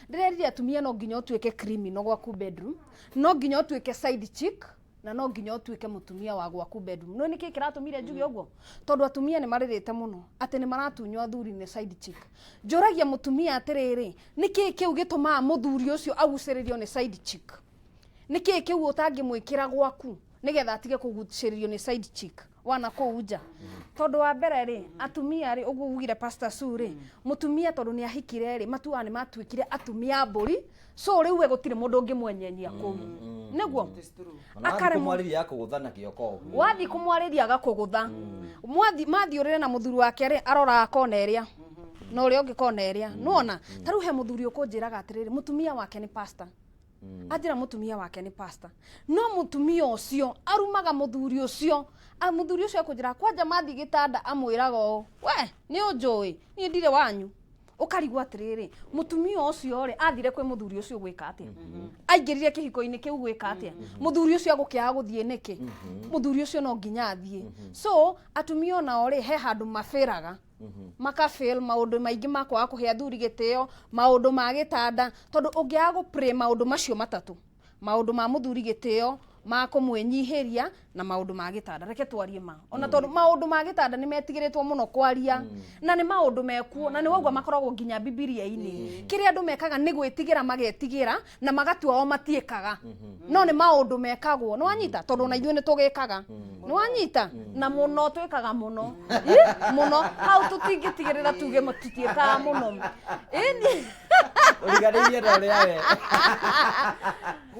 Ndĩrerire atumia no nginya ũtuĩke criminal gwaku bedroom, no nginya ũtuĩke side chick, na no nginya ũtuĩke mũtumia wa gwaku bedroom. No nĩkĩ kĩratũmire njuge ũguo? Tondũ atumia nĩ marĩrĩte mũno atĩ nĩ maratunywo athuri nĩ side chick. Njũragia mũtumia atĩrĩrĩ, nĩkĩ kĩu gĩtũmaga mũthuri ũcio agucĩrĩrio nĩ side chick? Nĩkĩ kĩu ũtangĩmwĩkĩra gwaku nĩgetha atige kũgucĩrĩrio nĩ side chick wana kũu nja? Tondũ wa mbere rĩ, atumia rĩ, ũguo ugire Pastor Sue rĩ, mũtumia tondũ nĩ ahikire rĩ, matuaga nĩ matuĩkire atumia a mbũri. So rĩu we gũtirĩ mũndũ ũngĩmwenyenyia kũu nĩguo akaremwo. Kũmwarĩria ya kũgũtha na kĩoko ũguo. Wathiĩ kũmwarĩria agakũgũtha. Mwathi mathiũrĩre na mũthuri wake rĩ, aroraga kona ĩrĩa. Na ũrĩa ũngĩ kona ĩrĩa nĩwona. Ta rĩu he mũthuri ũkũnjĩraga atĩrĩrĩ, mũtumia wake nĩ pastor. Anjĩra mũtumia wake nĩ pastor, no mũtumia ũcio arumaga mũthuri ũcio. Mũthuri ũcio akũnjĩra kwanja mathiĩ gĩtanda amwĩraga ũũ, "We nĩ ũnjũĩ, niĩ ndirĩ wanyu." Ũkarigwo atĩrĩrĩ, mũtumia ũcio rĩ, athire kwĩ mũthuri ũcio gwĩka atĩa? Aingĩrire kĩhiko-inĩ kĩu gwĩka atĩa? Mũthuri ũcio agũkĩaga gũthiĩ nĩkĩ? Mũthuri ũcio no nginya athiĩ. So atumia onao rĩ, he handũ mabĩraga, maka fail maũndũ maingĩ ma kwaga kũhe athuri gĩtĩo, maũndũ ma gĩtanda, tondũ ũngĩaga gũ pray maũndũ macio matatũ, maũndũ ma mũthuri gĩtĩo, ma kũmwĩnyihĩria, na maũndũ ma gĩtanda, reke twarie ma ona, tondũ maũndũ ma gĩtanda nĩ metigĩrĩtwo mũno kwaria, na nĩ maũndũ mekuo, na nĩ waigua makoragwo nginya Bibilia-inĩ. Kĩrĩa andũ mekaga nĩ gwĩtigĩra, magetigĩra na magatua o matiĩkaga, no nĩ maũndũ mekagwo. Nĩ wanyita? Tondũ ona ithuĩ nĩ tũgĩkaga. Nĩ wanyita? Na mũno twĩkaga mũno. Ĩ, mũno hau tũtingĩtigĩrĩra tuge tũtiĩkaga mũno. Ĩni. Ũriganĩirie na ũrĩa we.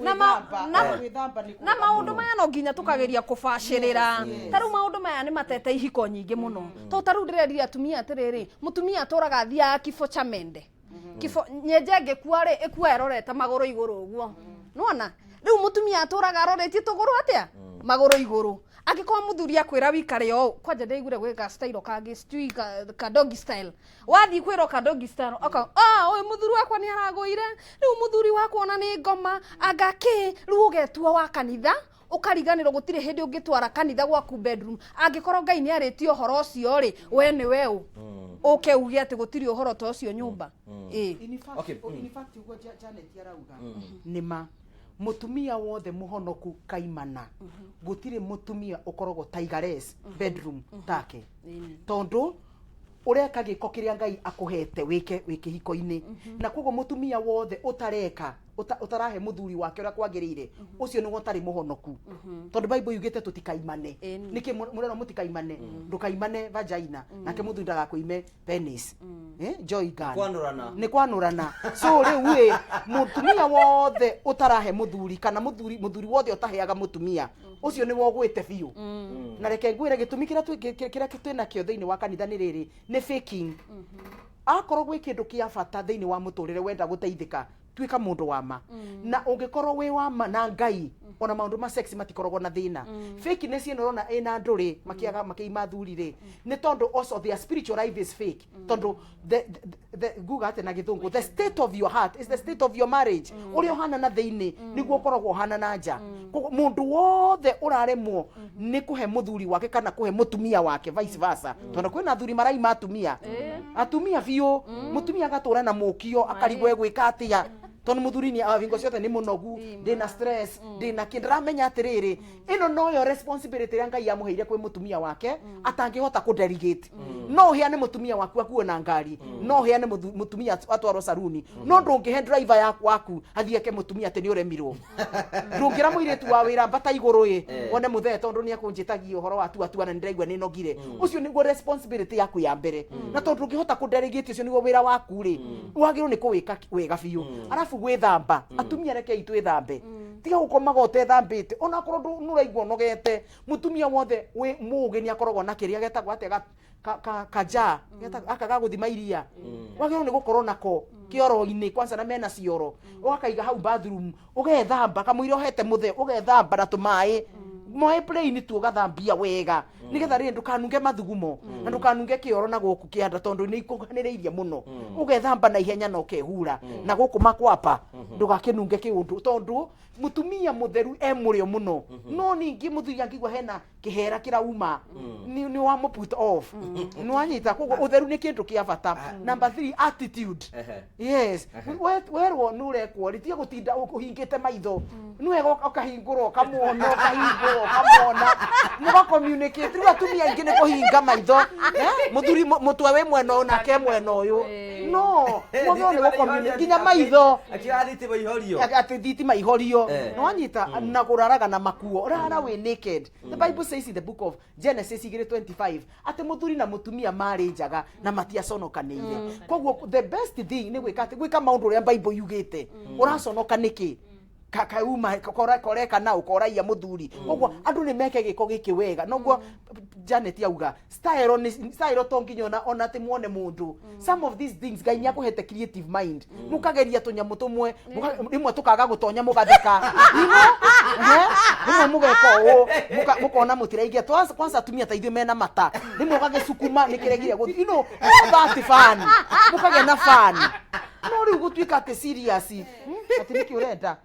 Gwĩthamba nĩ na kwega maũndũ mũno. Maya no nginya tũkageria kũbacĩrĩra. Ta rĩu maũndũ maya nĩ matete ihiko nyingĩ mũno, tondũ ta rĩu ndĩrerire atumia atĩrĩrĩ, mũtumia atũraga athiaga kifo cha mende, kifo nyenje ĩngĩkua rĩ, ĩkua ĩrorete magũrũ igũrũ ũguo. Nĩwona rĩu mũtumia atũraga aroretie tũgũrũ atĩa? Magũrũ igũrũ. Angĩkorwo mũthuri akwĩra wikare ũũ, kwanja ndĩraiguire gwĩ ga style kangĩ, sijui ka doggy style, wathiĩ kwĩrwo ka doggy style, oka, "Ah, ũyũ mũthuri wakwa nĩ aragũire rĩu, mũthuri wakwa ona nĩ ngoma anga kĩ." Rĩu ũgetua wa kanitha, ũkariganĩrwo gũtirĩ hĩndĩ ũngĩtwara kanitha gwaku bedroom. Angĩkorwo Ngai nĩ arĩtie ũhoro ũcio rĩ, we nĩ we ũ ũke uge atĩ gũtirĩ ũhoro ta ũcio nyũmba? Ĩ. In fact, in fact, ũguo Janet arauga nĩ ma. Mũtumia wothe mũhonoku kaimana, gũtirĩ mũtumia ũkoragwo tigeress bedroom take, tondũ ũreka gĩko kĩrĩa Ngai akũhete wĩke wĩ kĩhiko-inĩ. Na koguo mũtumia wothe ũtareka ũtarahe mũthuri wake ũrĩa kwagĩrĩire, ũcio nĩwe ũtarĩ mũhonoku, tondũ Bible yugĩte tũtikaimane. Nĩkĩ mũrerwo mũtikaimane? Ndũkaimane vagina, nake mũthuri ndagakũime penis. Eh, joy gun. Kwanũrana. Nĩ kwanũrana. So rĩu ĩ, mũtumia wothe ũtarahe mũthuri, kana mũthuri wothe ũtaheaga mũtumia ũcio, nĩwe ũgwĩte biũ. Na reke ngwĩre gĩtũmi kĩrĩa kĩrĩa twĩ nakĩo thĩinĩ wa kanitha nĩ rĩrĩ, nĩ faking. Akorwo gwĩ kĩndũ kĩa bata thĩinĩ wa mũtũrĩre, wenda gũteithĩka, tuĩka mũndũ wa ma. Na ũngĩkorwo wĩ wa ma na Ngai, ona maũndũ ma sex matikoragwo na thĩna. Fakeness ĩno ũrona ĩna andũ rĩ, makĩaga makĩima athuri rĩ, nĩ tondũ also their spiritual life is fake, tondũ the nguga atĩ na Gĩthũngũ, the state of your heart is the state of your marriage. Ũrĩa ũhana na thĩinĩ nĩguo ũkoragwo ũhana na nja. Koguo mũndũ wothe ũraremwo nĩ kũhe mũthuri wake kana kũhe mũtumia wake, vice versa, tondũ kwĩna athuri maraima atumia biũ, mũtumia agatũra na mũkio, akarigwo egwĩka atĩa, tondũ mũthuri nĩ hingo ciothe nĩ mũnogu, ndĩna stress, ndĩna kĩ, ndĩramenya atĩrĩrĩ, ĩno noyo responsibility ĩrĩa Ngai amũheire kwĩ mũtumia wake atangĩhota kũ delegate. No ũheane mũtumia waku akuo na ngari, no ũheane mũtumia atwarwo saruni, no ndũngĩhe driver waku athiĩ eke mũtumia atĩ nĩ ũremirwo. Ndũngĩra mũirĩtu wa wĩra, "Mbata igũrũ ĩ, wone mũthee, tondũ nĩ akũnjĩtagia ũhoro wa tua tua na nĩndĩraigua nĩ nogire." Ũcio nĩguo responsibility yaku ya mbere, na tondũ ndũngĩhota kũ delegate, ũcio nĩguo wĩra waku rĩ, wagĩrĩirwo nĩ kũwĩka wega biũ. Arabu gwĩthamba, atumia rekei twĩthambe. Tiga gũkomaga ũtethambĩte onakorwo nĩ ũraigua ũnogete. Mũtumia wothe wĩ mũgĩ nĩ akoragwo na kĩrĩa getagwo atĩa, kaja aka ga gũthima iria. Wagĩrĩirwo nĩ gũkorwo nako kĩoro-inĩ kwanza, na mena cioro, ũgakaiga hau bathroom, ũgethamba kamũira ũhete mũthee, ũgethamba na tũmaĩ maĩ plain tu, ũgathambia wega, nigetha rĩrĩ ndũkanunge mathugumo na ndũkanunge kĩoro na gũkũ kĩanda, tondũ nĩ ikũhanĩrĩirie mũno. Ũgethamba na ihenya na ũkehura na gũkũ makwapa, ndũgakĩnunge kĩũndũ, tondũ mũtumia mũtheru e mũrĩo mũno. No ningĩ mũthuri angĩigua hena kĩhera kĩrauma, nĩ wa mũ put off. Nĩ wanyita? Koguo ũtheru nĩ kĩndũ kĩa bata. Number three, attitude. Yes. Werwo nĩ ũrekwo rĩ, tiga gũtinda ũhingĩte maitho. Nĩ wega ũkahingũra ũkamuona, ũkahingũra ũkamuona, mũga communicate. Rĩu atumia aingĩ nĩ kũhinga maitho. Eh? Mũthuri mũtwe wĩ mwena ũyũ nake mwena ũyũ, no mwagĩrĩirwo nĩ gũ nginya maitho. Akiuga thitima ihorio. Atĩ thitima ihorio. Nĩwanyita? Na kũraraga na makuo, rara wĩ naked. The Bible says in the book of Genesis 2:25 atĩ mũthuri na mũtumia marĩ njaga na matiaconokanĩire. Koguo the best thing nĩ gwĩka atĩ gwĩka maũndũ ũrĩa Bible yugĩte. Ũraconoka nĩkĩ? Kauma koreka na ũkoraia mũthuri. Koguo andũ nĩ meke gĩko gĩkĩ wega. Noguo Janet auga style nĩ style, to nginya ona atĩ muone mũndũ. Some of these things Ngai nĩ akũhete creative mind, mũkageria tũnyamũ tũmwe, rĩmwe tũkaga gũtonya, mũgatheka, rĩmwe mũgeka ũũ, mũkona mũtiraingia. Kwanza atumia ta ithuĩ mena mata, rĩmwe ũgagĩcukuma nĩ kĩregire gũthiĩ, all that fun, mũkagĩa na fun. No rĩu gũtuĩka atĩ serious, atĩ nĩkĩ ũrenda?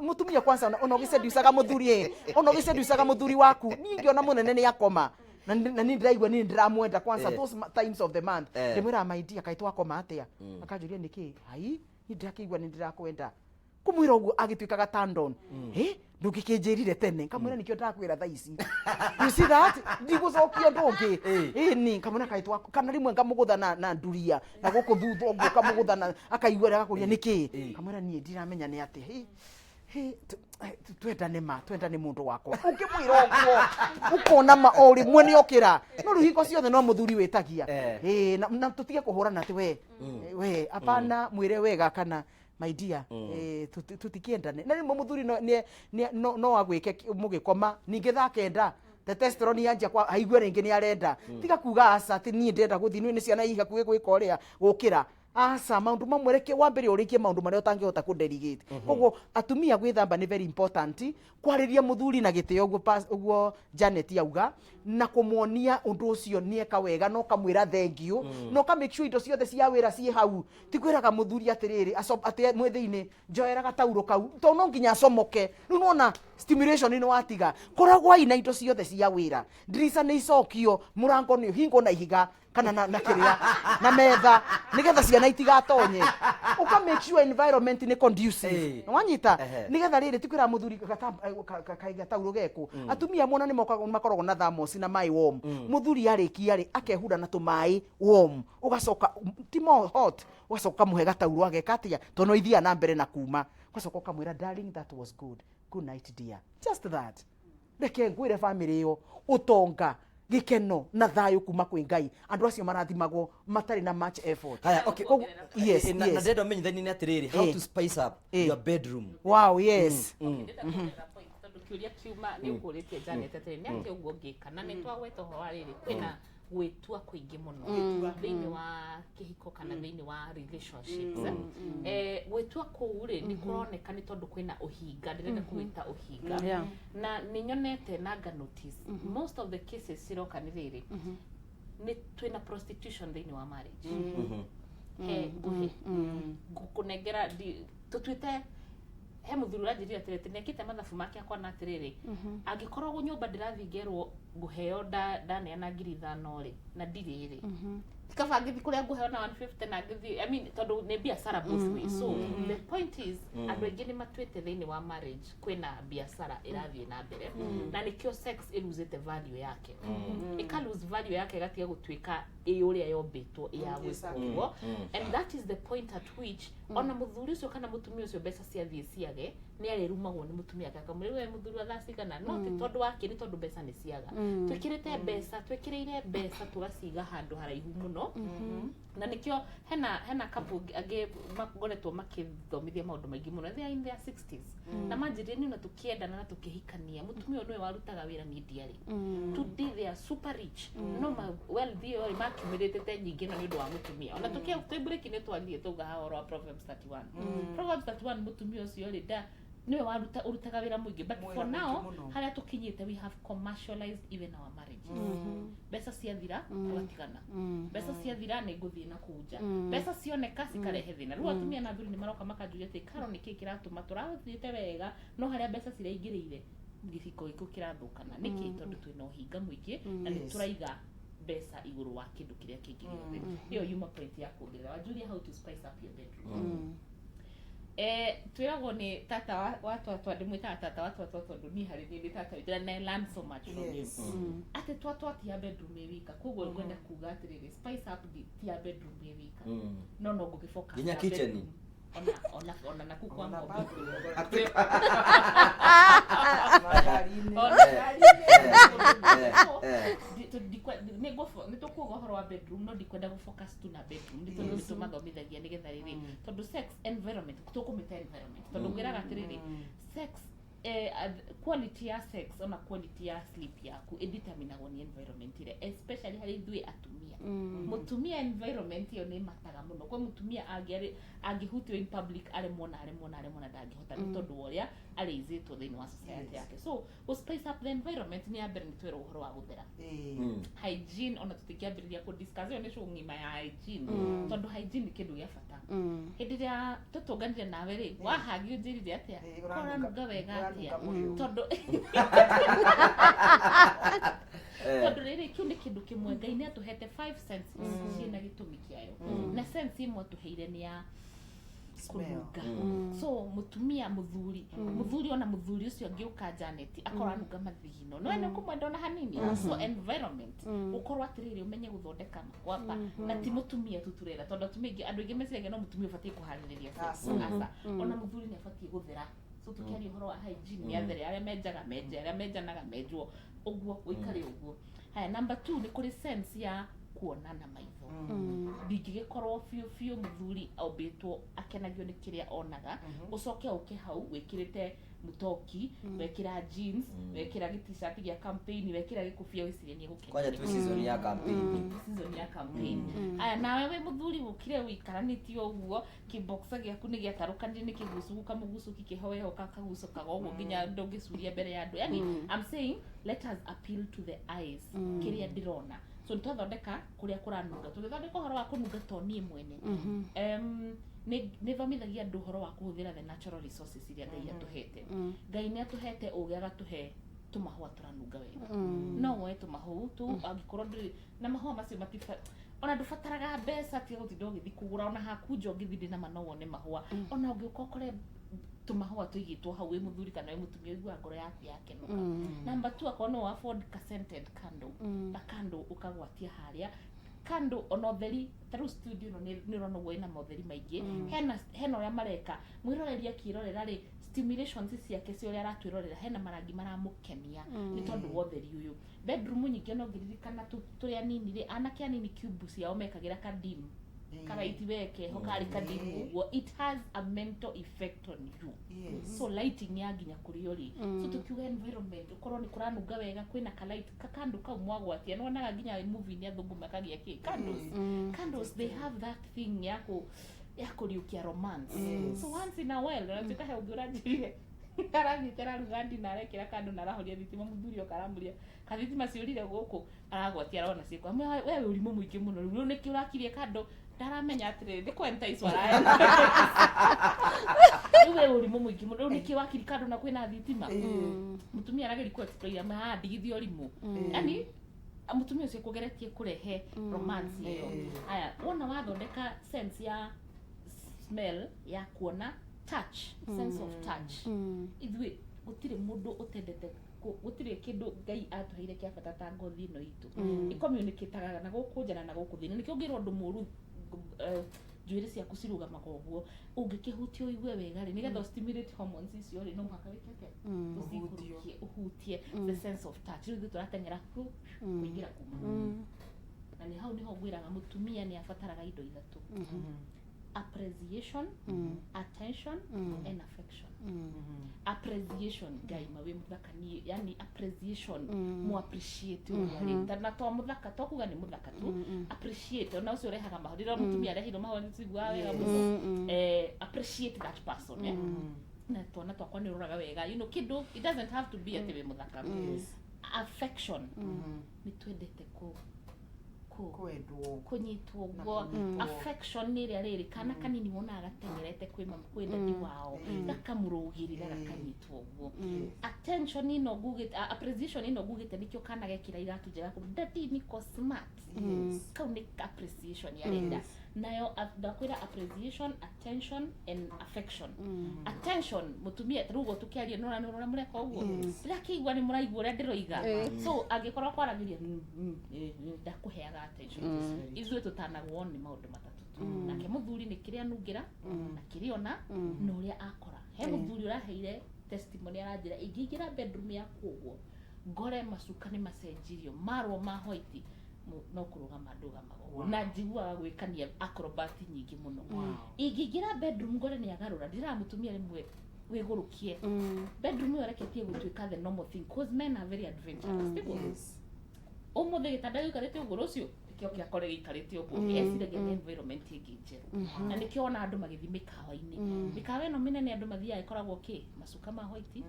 Mũtumia kwanza ona ũgĩseducaga mũthuri, ona ũgĩseducaga mũthuri waku, niĩ ngĩona mũnene nĩ akoma na niĩ ndĩraigua niĩ ndĩramwenda kwanza, those times of the month, ndĩmwĩraga, "My dear, kaĩ twakoma atĩa?" Akanjũria, "Nĩkĩ?" "Ai, niĩ ndĩrakĩigua nĩ ndĩrakwenda." Kũmwĩra ũguo agĩtuĩkaga turned on. "Ndũngĩkĩnjĩrire tene?" Ngamwĩra, "Nĩkĩo ndakwĩra thaa ici." You see that ndigũcokia ũndũ ũngĩ. Ĩni ngamwĩra kaĩ twa kana rĩmwe ngamũgũtha na nduria na gũkũ thutha ũguo, kamũgũtha na akaigua agakũria nĩkĩ. Ngamwĩra, "Niĩ ndiramenya nĩ atĩa. Hĩ, twendane ma twendane mũndũ wakwa." Ũngĩmwĩra ũguo ũkona ma o rĩmwe nĩ okĩra. No rĩu hingo ciothe no mũthuri wĩtagia. Na tũtige kũhũrana atĩ we hapana, mwĩre wega kana, "My dear, tũtikĩendane." Na rĩmwe mũthuri no agwĩke mũgĩkoma ningĩ thaa 9 testosterone yanjia kwa aigue rĩngĩ nĩ arenda. Tiga kuga aca, atĩ niĩ ndĩrenda gũthiĩ nĩ ciana i hakuhĩ gwĩka ũrĩa gũkĩra. Aca, maũndũ mamwe reke wambere ũrĩkie maũndũ marĩa ũtangĩhota kũ delegate. Koguo atumia, gwĩthamba nĩ very important, kwarĩria mũthuri na gĩtĩo ũguo ũguo Janet auga, na kũmuonia ũndũ ũcio nĩ eka wega, na ũkamwĩra thank you, na ũka make sure indo ciothe cia wĩra ciĩ hau. Ti kwĩraga mũthuri atĩrĩrĩ, atĩ mwĩ thĩinĩ, "Njoera gataurũ kau," tondũ no nginya acomoke. Rĩu nĩwona stimulation nĩ watiga. Koragwai na indo ciothe cia wĩra, ndirica nĩ icokio, mũrango nĩ ũhingwo na ihiga kana na kĩrĩa na metha, nĩgetha ciana itigatonye. Ũka make sure environment nĩ conducive. Nĩwanyita? Nĩgetha rĩrĩ, ti kwĩra mũthuri kaĩ gataurũ geku. Atumia mona nĩ makoragwo na thermos na maĩ warm. Mũthuri arĩkia rĩ, akehura na tũmaĩ warm, ũgacoka ti more hot, ũgacoka ũkamũhe gataurũ ageka atĩa, tondũ no ithiaga na mbere na kuma. Ũgacoka ũkamwĩra, "Darling, that was good. Good night, dear." Just that. Reke ngwĩre, family ĩyo, ũtonga, gĩkeno na thayũ kuma kwĩ Ngai, andũ acio marathimagwo matarĩ na much effort. Haya, okay. Yes. Na ndĩrenda ũmenyithanie nĩ atĩrĩrĩ, how to spice up your bedroom. Wow, yes. Ndĩrenda kuongerera point, tondũ kĩũria kiuma nĩ ũkũrĩtie Janet atĩrĩ, nĩ atĩa ũguo ũngĩka, na nĩ twagweta ũhoro wa rĩrĩ, kwĩna gwĩtua kũingĩ mũno thĩinĩ wa kĩhiko kana thĩinĩ wa relationships. Gwĩtua kũu rĩ, nĩ kũroneka nĩ tondũ kwĩna ũhinga, ndĩrenda kũwĩta ũhinga. Na nĩ nyonete na nga notice most of the cases ciroka nĩ rĩrĩ, nĩ twĩna prostitution thĩinĩ wa marriage. He nguhĩ ngũkũnengera tũtuĩte he mũthuri ũranjĩrire atĩrĩ, atĩ nĩekĩte mathabu make akona atĩrĩrĩ, angĩkorwo nyũmba ndĩrathiĩ ngerwo ngũheo ndaneana 5,000 rĩ, na ndirĩ rĩ, kaba ngĩthiĩ kũrĩa ngũheo na 150 na ngĩthiĩ, I mean, tondũ nĩ biacara both ways. So the point is, andũ aingĩ nĩ matuĩte thĩinĩ wa marriage kwĩna biacara ĩrathiĩ na mbere, na nĩkĩo sex ĩlosete value yake, ĩka lose value yake, ĩgatiga gũtuĩka ĩ ũrĩa yombĩtwo ĩ ya gwĩkwo ũguo. And that is the point at which ona mũthuri ũcio kana mũtumia ũcio, mbeca ciathiĩ ciage, nĩ arĩrumagwo nĩ mũtumia ake, akamwĩra, "We mũthuri wa thaa cigana?" No ti tondũ wake, nĩ tondũ mbeca nĩ ciaga. Twĩkĩrĩte mbeca, twĩkĩrĩire mbeca tũgaciga handũ haraihu mũno, na nĩkĩo hena couple angĩ makoretwo makĩthomithia maũndũ maingĩ mũno. They are in their 60s na manjĩrire, "Niĩ ona tũkĩendana na tũkĩhikania, mũtumia ũyũ nĩwe warutaga wĩra, niĩ ndiarĩ." Today they are super rich, no ma wealth ĩyo rĩ makiumĩrĩte nyingĩ no nĩ ũndũ wa mũtumia. Ona tũkĩ twĩ break nĩ twathire tauga haha ũhoro wa Proverbs 31. Proverbs 31, mũtumia ũcio rĩ, nda nĩwe waruta ũrutaga wĩra mũingĩ, but for now harĩa tũkinyĩte, we have commercialized even our marriages. Mbeca ciathira tũgatigana, mbeca ciathira nĩ ngũthiĩ na kũu nja, mbeca cioneka cikarehe thĩna. Rĩu atumia na athuri nĩ maroka makanjũria atĩ, "Karo, nĩkĩ kĩratũma tũrathiĩte wega, no harĩa mbeca ciraingĩrĩire gĩciko gĩkũ kĩrathũkana nĩkĩ?" Tondũ twĩna ũhinga mũingĩ na nĩ tũraiga mbeca igũrũ wa kĩndũ kĩrĩa kĩngĩ gĩothe. Ĩyo yuma point ya kuongerera. Wanjuria how to spice up your bedroom. Twĩragwo nĩ tata wa twatwa, ndĩmwĩtaga tata wa twatwa tondũ niĩ harĩ niĩ nĩ tata witũ and I learn so much from him, atĩ twatwa ti ya bedroom ĩ wika. Koguo ngwenda kuga atĩrĩrĩ, spice up ti ya bedroom ĩ wika, no ngũgĩ focus Nginya ya kitchen. bedroom. Ona naku kwa ng'ombe. Ngari-inĩ. Ona ngari-inĩ. Nĩ tũkuuga ũhoro wa bedroom, no ndikwenda gũ focus tu na bedroom, nĩ tondũ nĩ tũmathomithagia nĩgetha rĩrĩ, tondũ sex environment, tũkũmĩta environment, tondũ ngwĩraga atĩrĩrĩ, sex quality ya sex ona quality ya sleep yaku ĩdeterminagwo nĩ environment ĩrĩa, especially harĩ ithuĩ atumia. Mũtumia, environment ĩyo nĩ mataga mũno. Kwa mũtumia angĩhutio in public, aremwo na aremwo na aremwo na ndangĩhota, nĩ tondũ wa ũrĩa arĩizĩtwo thĩinĩ wa society yake. So gũ spice up the environment, nĩ ya mbere nĩ twerwo ũhoro wa gũthera, hygiene. Ona tũtingĩambĩrĩria kũ discuss ĩyo, nĩ show ng'ima ya hygiene, tondũ hygiene nĩ kĩndũ gĩa bata. Hĩndĩ ĩrĩa tũtũnganire nawe rĩ, wahangi ũnjĩrire atĩa? Ũranunga wega atĩa? Ũranunga mũrĩo. Tondũ rĩrĩ, kĩu nĩ kĩndũ kĩmwe Ngai nĩ atũhete five senses ciĩna gĩtũmi kĩayo, na sense ĩmwe atũheire nĩ ya kũnunga. So mũtumia, mũthuri, ona mũthuri ũcio angĩũka Janet akorwo anunga mathigino, no ene kũmwenda ona hanini. So environment, ũkorwo atĩrĩrĩ, ũmenye gũthondeka makwapa, na ti mũtumia tu turera, tondũ atumia aingĩ, andũ aingĩ meciragia no mũtumia ũbatiĩ kũharĩrĩria sex. Aca, ona mũthuri nĩ abatiĩ gũthera. So tũkĩaria ũhoro wa hygiene, nĩ athere, arĩa menjaga menje, arĩa menjanaga menjwo, ũguo ũikare ũguo. Haya, number two, nĩ kũrĩ sense ya kuona na maitho. Ndingĩgĩkorwo biũ biũ mũthuri ombĩtwo akenagio nĩ kĩrĩa onaga, ũcoke ũke hau wĩkĩrĩte mũtoki, wekĩra jeans, wekĩra gĩ-T-shirt gĩa campaign, wekĩra gĩkobia, wĩcirie nĩ egũkena. Kwanja twĩ season ya campaign. Season ya campaign. Aya, nawe wĩ mũthuri ũkire ũikaranĩtie ũguo, kĩboxa gĩaku nĩ gĩatarũkanire nĩ kĩgucu, kamũgucũki kĩhoeho kakagucũkaga ũguo nginya ndũngĩcuria mbere ya andũ. Yani, I'm saying let us appeal to the eyes, kĩrĩa ndĩrona. So nĩ twathondeka kũrĩa kũranunga, tũgĩthondeka ũhoro wa kũnunga, to niĩ mwene nĩ thomithagia andũ ũhoro wa kũhũthĩra the natural resources iria Ngai atũhete. Ngai nĩ atũhete ũgĩ, agatũhe tũmahũa tũranunga wega. No woe tũmahũu tu, angĩkorwo ndũrĩ na mahũa macio matiba, ona ndũbataraga mbeca, tiga gũtinda ũgĩthiĩ kũgũra. Ona haku nja ũngĩthiĩ, ndĩ nama no wone mahũa. Ona ũngĩũka ũkore tũmahũa tũigĩtwo hau, wĩ mũthuri kana wĩ mũtumia, ũiguaga ngoro yaku yakenũka. Number two, akorwo no afford ka scented candle, ka candle ũkagwatia harĩa candle, ona ũtheri. Ta rĩu studio ĩno nĩ ũrona ũguo ĩna motheri maingĩ, hena ũrĩa mareka mwĩroreri akĩrorera rĩ, stimulations ciake cia ũrĩa aratwĩrorera, hena marangi maramũkenia nĩ tondũ wa ũtheri ũyũ. Bedroom nyingĩ, ona ũngĩririkana tũrĩ anini rĩ, anake anini cube ciao mekagĩra kadim karaiti weke ho karĩ kadim ũguo. It has a mental effect on you. So lighting ya nginya kũrĩa ũrĩ. So tukiuga environment, ũkorwo nĩ kũranunga wega, kwĩna ka light, kakandũ kau mwagwatia. Nĩwonaga nginya movie-inĩ athũngũ makagia kĩ candles. Candles, they have that thing ya kũriũkia romance. So once in a while, unatuĩka he ũngĩ ũranjĩrire arathiĩte araruga ndina, arekĩra kando na arahoria thitima, mũthuri oka aramũria kathitima ciũrire gũkũ, aragwatia arona ciĩko. Amwe, we wĩ ũrimũ mũingĩ mũno, rĩu nĩkĩ ũrakirie kando? Ndaramenya atĩrĩrĩ, nĩ kwentice waraenda. Rĩu wĩ ũrimũ mũingĩ mũno, rĩu nĩkĩ wakiri kando na kwĩna thitima? Mũtumia arageria kũ explain, amwe haha ndigithia ũrimũ, yani mũtumia ũcio kũgeretie kũrehe romance ĩyo. Aya, wona wathondeka sense ya smell, ya kuona, touch, sense of touch. Ithuĩ gũtirĩ mũndũ ũtendete gũtirĩ kĩndũ Ngai atũheire kĩa bata ta ngothi ĩno itũ. Ĩcommunicataga na gũkũ nja na na gũkũ thĩinĩ. Nĩkĩo ũngĩrwo ũndũ mũru, njuĩrĩ ciaku cirũgamaga ũguo, ũngĩkĩhutia ũigue wega rĩ, nĩgetha stimulate hormones icio rĩ, no mũhaka wĩke atĩa? Ũcikũrũkie, ũhutie, the sense of touch. Rĩu ithuĩ tũrateng'era kũingĩra kuma na nĩ hau nĩho ngwĩraga mũtumia nĩ abataraga indo ithatũ: appreciation, attention and affection. Appreciation, Ngai ma wĩ mũthaka niĩ, yani appreciation, mu appreciate ũguo rĩ. Na to mũthaka, to kuga nĩ mũthaka tu, appreciate ona ũcio ũrehaga mahũa. Rĩrĩa mũtumia areheirwo mahũa, nĩ tũiguaga wega mũno. Appreciate that person, na twana twakwa nĩ ũroraga wega, kĩndũ, it doesn't have to be atĩ wĩ mũthaka. Affection, nĩ twendete kũ Kwendwo. Kũnyitwo Na ũguo. kũnyitwo. Affection nĩ ĩrĩa rĩrĩ kana kanini wonaga gateng'erete kwĩ mama, kwĩ dadi wao, gakamũrũgĩrĩra, gakanyitwo ũguo. Attention ĩno ngugĩte, appreciation ĩno ngugĩte, nĩkĩo kana gekĩra iratũ njega kũndũ, "Daddy, niko smart." Kau nĩ appreciation yarenda nayo. Ndakwĩra appreciation, attention and affection. Attention, mũtumia rĩu ũguo tũkĩaria, nĩũrona nĩ ũrona mũreka ũguo, ndĩrakĩigua nĩ mũraigua ũrĩa ndĩroiga. So angĩkorwo kwaragĩria ndakũheaga attention. Ithuĩ tũtanagwo nĩ maũndũ matatũ tu. Nake mũthuri nĩ kĩrĩa anungĩra na kĩrĩa ona na ũrĩa akora. He mũthuri ũraheire testimony, aranjĩra ingĩingĩra bedroom yaku ũguo. Ngore macuka nĩ macenjirio, marwo ma white, no kũrũgama ndũgamaga ũguo. Na njiguaga gwĩkania acrobat nyingĩ mũno. Ingĩingĩra bedroom ngore nĩ agarũra, ndĩraga mũtumia rĩmwe wĩgũrũkie. Bedroom ĩyo reketie gũtuĩka the normal thing, 'cause men are very adventurous. Tiguo? Ũmũthĩ gĩtanda gĩikarĩte ũguo, rũciũ kĩo kĩakore gĩikarĩte ũguo. Eciragia nĩ environment ĩngĩ njerũ. Na nĩkĩo wona andũ magĩthiĩ mĩkawa-inĩ. Mĩkawa ĩno mĩnene andũ mathiaga ĩkoragwo kĩ? Macuka ma white,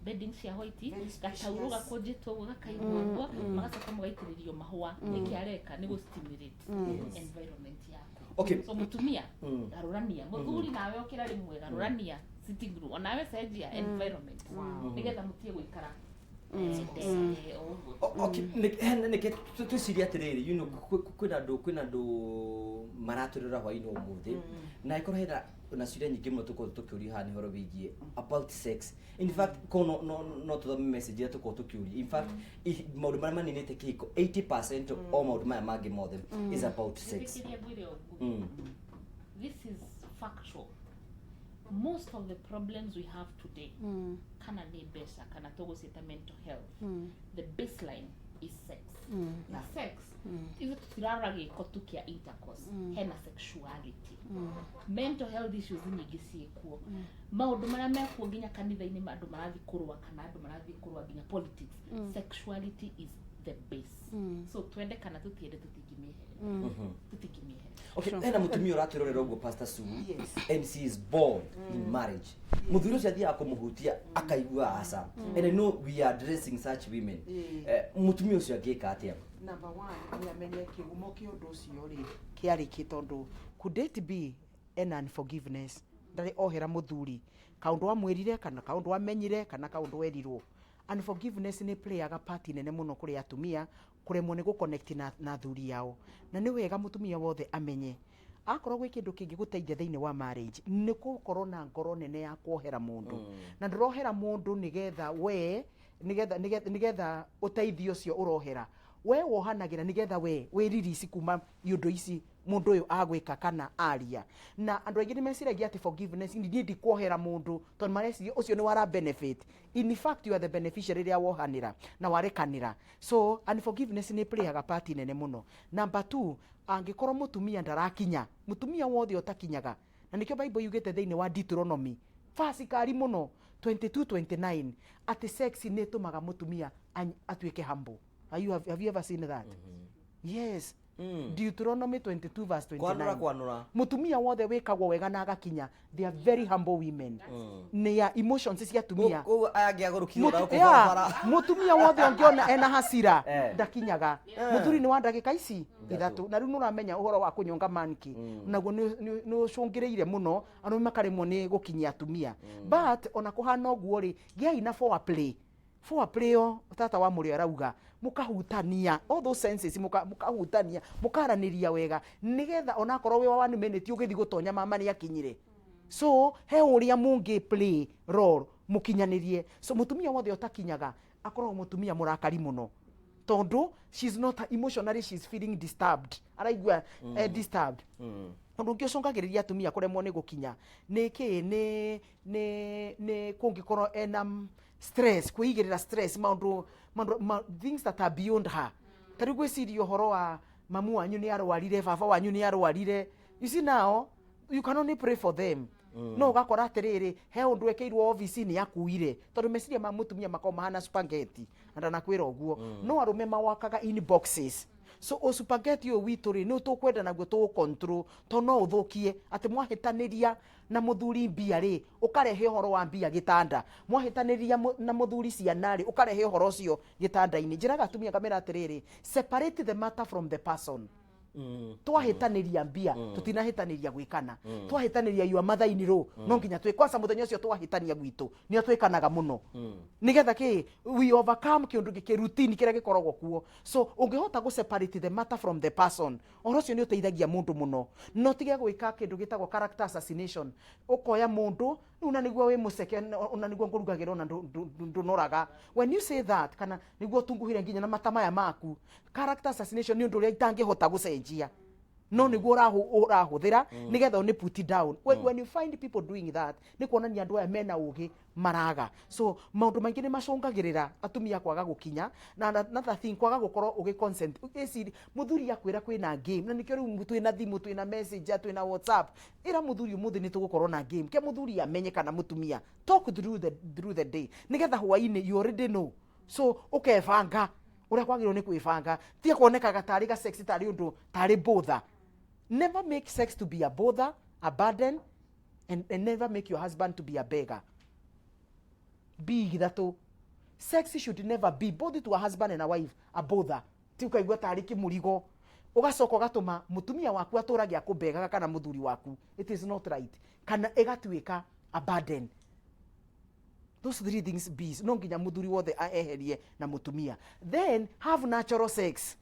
bedding cia white, gataurũ gakũnjĩtwo ũguo gakaigwo ũguo, magacoka mũgaitĩrĩrio mahũa. Nĩkĩ areka? Nĩ gũ stimulate environment yaku. So mũtumia, garũrania. Mũthuri nawe ũkĩra rĩmwe, garũrania sitting room. Onawe cenjia environment. Nĩgetha mũtige gũikara o ũguo. Okay, nĩke twĩcirie atĩrĩrĩ, kwĩna andũ maratwĩrora hwainĩ ũmũthĩ, na ĩkorwo hena na ciũria nyingĩ mũno tũkorwo tũkĩũrio haha nĩ ũhoro wĩgiĩ about sex. In fact, ko no tũthome message iria tũkorwo tũkĩũria. In fact, maũndũ marĩa maninĩte kĩhiko 80% o maũndũ maya mangĩ mothe is about sex. Njĩtĩkĩrie ngwĩre ũguo. This is factual. Most of the problems we have today, kana nĩ mbeca kana tũgũciĩta mental health, the baseline is sex. Na sex, ithuĩ tũtirarora gĩko tu kĩa intercourse, hena sexuality. Mental health issues nyingĩ ciĩkuo, maũndũ marĩa mekuo nginya kanitha-inĩ, andũ marathiĩ kũrũa kana andũ marathiĩ kũrũa nginya politics. Sexuality is the base. So twende kana tũtiende, tũtingĩmĩeherera, tũtingĩmĩeherera. Okay, hena mũtumia ũratwĩrorera ũguo, Pastor Sue, Yes. and she is bored in marriage. Mũthuri ũcio athiaga kũmũhutia akaigua aca, and I know we are addressing such women. Mũtumia ũcio angĩka atĩa? Number one, nĩ amenye kĩhumo kĩa ũndũ ũcio rĩ kĩarĩ kĩ, tondũ could it be ena unforgiveness, ndarĩ ohera mũthuri kaũndũ amwĩrire kana kaũndũ amenyire kana kaũndũ erirwo. Unforgiveness nĩ playaga part nene mũno kũrĩ atumia kũremwo nĩ gũconnect na thuri ao. Na nĩ wega mũtumia wothe amenye akorwo gwĩ kĩndũ kĩngĩgũteithia thĩinĩ wa marriage nĩ gũkorwo na ngoro nene ya kuohera mũndũ. Na ndũrohera mũndũ nĩgetha we nĩgetha ũteithio ũcio ũrohera, we wohanagĩra nĩgetha we wĩririsi kuma iũndũ ici mũndũ ũyũ agwĩka kana aria. Na andũ aingĩ nĩ meciragia atĩ forgiveness, niĩ ndikuohera mũndũ tondũ mareciria ũcio nĩ wara benefit. In fact, you are the beneficiary rĩrĩa wohanĩra na warekanĩra. So unforgiveness nĩ playaga part nene mũno. Number two, angĩkorwo mũtumia ndarakinya, mũtumia wothe ũtakinyaga, na nĩkĩo Bible yugĩte thĩinĩ wa Deuteronomy verse kari mũno 22:29 atĩ sex nĩ ĩtũmaga mũtumia atuĩke humble. Have you ever seen that? Yes. Deuteronomy 22 verse 29. Kwanũra kwanũra. Mutumia wothe wĩkagwo wega na agakinya, they are very humble women. Nĩ ya emotions cia atumia. Koguo aya angĩ agũrũkire na gũkũ barabara. Mutumia wothe ũngĩona ena hasira ndakinyaga. Mũthuri nĩ wa ndagĩka ici 3, na rĩu nĩũramenya ũhoro wa kũnyonga manki naguo nĩ ũcũngĩrĩire mũno arũme makaremwo nĩ gũkinyia atumia. But ona kũhana ũguo rĩ, gĩai na foreplay. Foreplay ĩyo tata wa mũrĩo arauga mũkahutania all those senses, mũkahutania, mũkaranĩria wega, nĩgetha onakorwo wĩ wa one minute ũgĩthiĩ gũtonya, mama nĩ akinyire. So he ũrĩa mũngĩ play role mũkinyanĩrie. So mũtumia wothe ũtakinyaga akoragwo mũtumia mũrakari mũno, tondũ she's not emotionally, she's feeling disturbed, araigua disturbed. Ũndũ ũngĩ ũcũngagĩrĩria atumia kũremwo nĩ gũkinya nĩ kĩ? Nĩ kũngĩkorwo ena stress, kwĩigĩrĩra stress, maũndũ things that are beyond her. Ta rĩu gwĩciria ũhoro wa mamu wanyu nĩ arwarire, baba wanyu nĩ arwarire, you see, now you can only pray for them. No ũgakora atĩrĩrĩ, he ũndũ ekĩirwo obici nĩ akuire, tondũ meciria ma mũtumia makoragwo mahana spaghetti, na ndanakwĩra ũguo. No arũme mawakaga in boxes. So o spaghetti ũyũ witũ rĩ, nĩ tũkwenda naguo tũũ control, tondũ no ũthũkie atĩ mwahĩtanĩria na mũthuri mbia rĩ, ũkarehe ũhoro wa mbia gĩtanda. Mwahĩtanĩria na mũthuri ciana rĩ, ũkarehe ũhoro ũcio gĩtanda-inĩ. Njĩraga atumia ngamera atĩrĩrĩ, separate the matter from the person. Twahĩtanĩria mbia, tũtinahĩtanĩria gwĩkana. Twahĩtanĩria your mother in law, no nginya twĩ kwanza mũthenya ũcio twahĩtania gwitũ nĩo twĩkanaga mũno, nĩgetha kĩ we overcome kĩũndũ gĩkĩ routine kĩrĩa gĩkoragwo kuo. So ũngĩhota gũ separate the matter from the person, ũhoro ũcio nĩ ũteithagia mũndũ mũno. No tige gwĩka kĩndũ gĩtagwo character assassination, ũkoya mũndũ rĩu na nĩguo wĩ mũceke na nĩguo ngũrugagĩra ona ndũnoraga. When you say that, kana nĩguo ũtunguhire nginya na mata maya maku, character assassination nĩ ũndũ ũrĩa itangĩhota gũcenjia. No nĩguo ũrahũthĩra nĩgetha ũnĩ put down. When you find people doing that, nĩ kuonania andũ aya mena ũgĩ maraga. So maũndũ maingĩ nĩ macũngagĩrĩra atumia kwaga gũkinya. Na another thing, kwaga gũkorwo ũgĩ consent. Ĩciri mũthuri akwĩra kwĩna game, na nĩkĩo rĩu twĩna thimũ, twĩna Messenger, twĩna WhatsApp. Ĩra mũthuri ũmũthĩ nĩ tũgũkorwo na game, ke mũthuri amenye kana mũtumia, talk through the day, nĩgetha hwainĩ you already know. So ũkebanga ũrĩa kwagĩrĩirwo nĩ kwĩbanga. Tiga kuonekaga tarĩ ga sex, tarĩ ũndũ, tarĩ bother. Never make sex to be a bother, a burden, and never make your husband to be a beggar. B ithatũ, sex should never be, both to a husband and a wife, a bother. Ti ũkaigua tarĩ kĩmũrigo, ũgacoka ũgatũma mũtumia waku atũrage akũmbegaga kana mũthuri waku. It is not right. Kana ĩgatuĩka a burden. Those three things, Bs, no nginya mũthuri wothe eherie na mũtumia. Then have natural sex.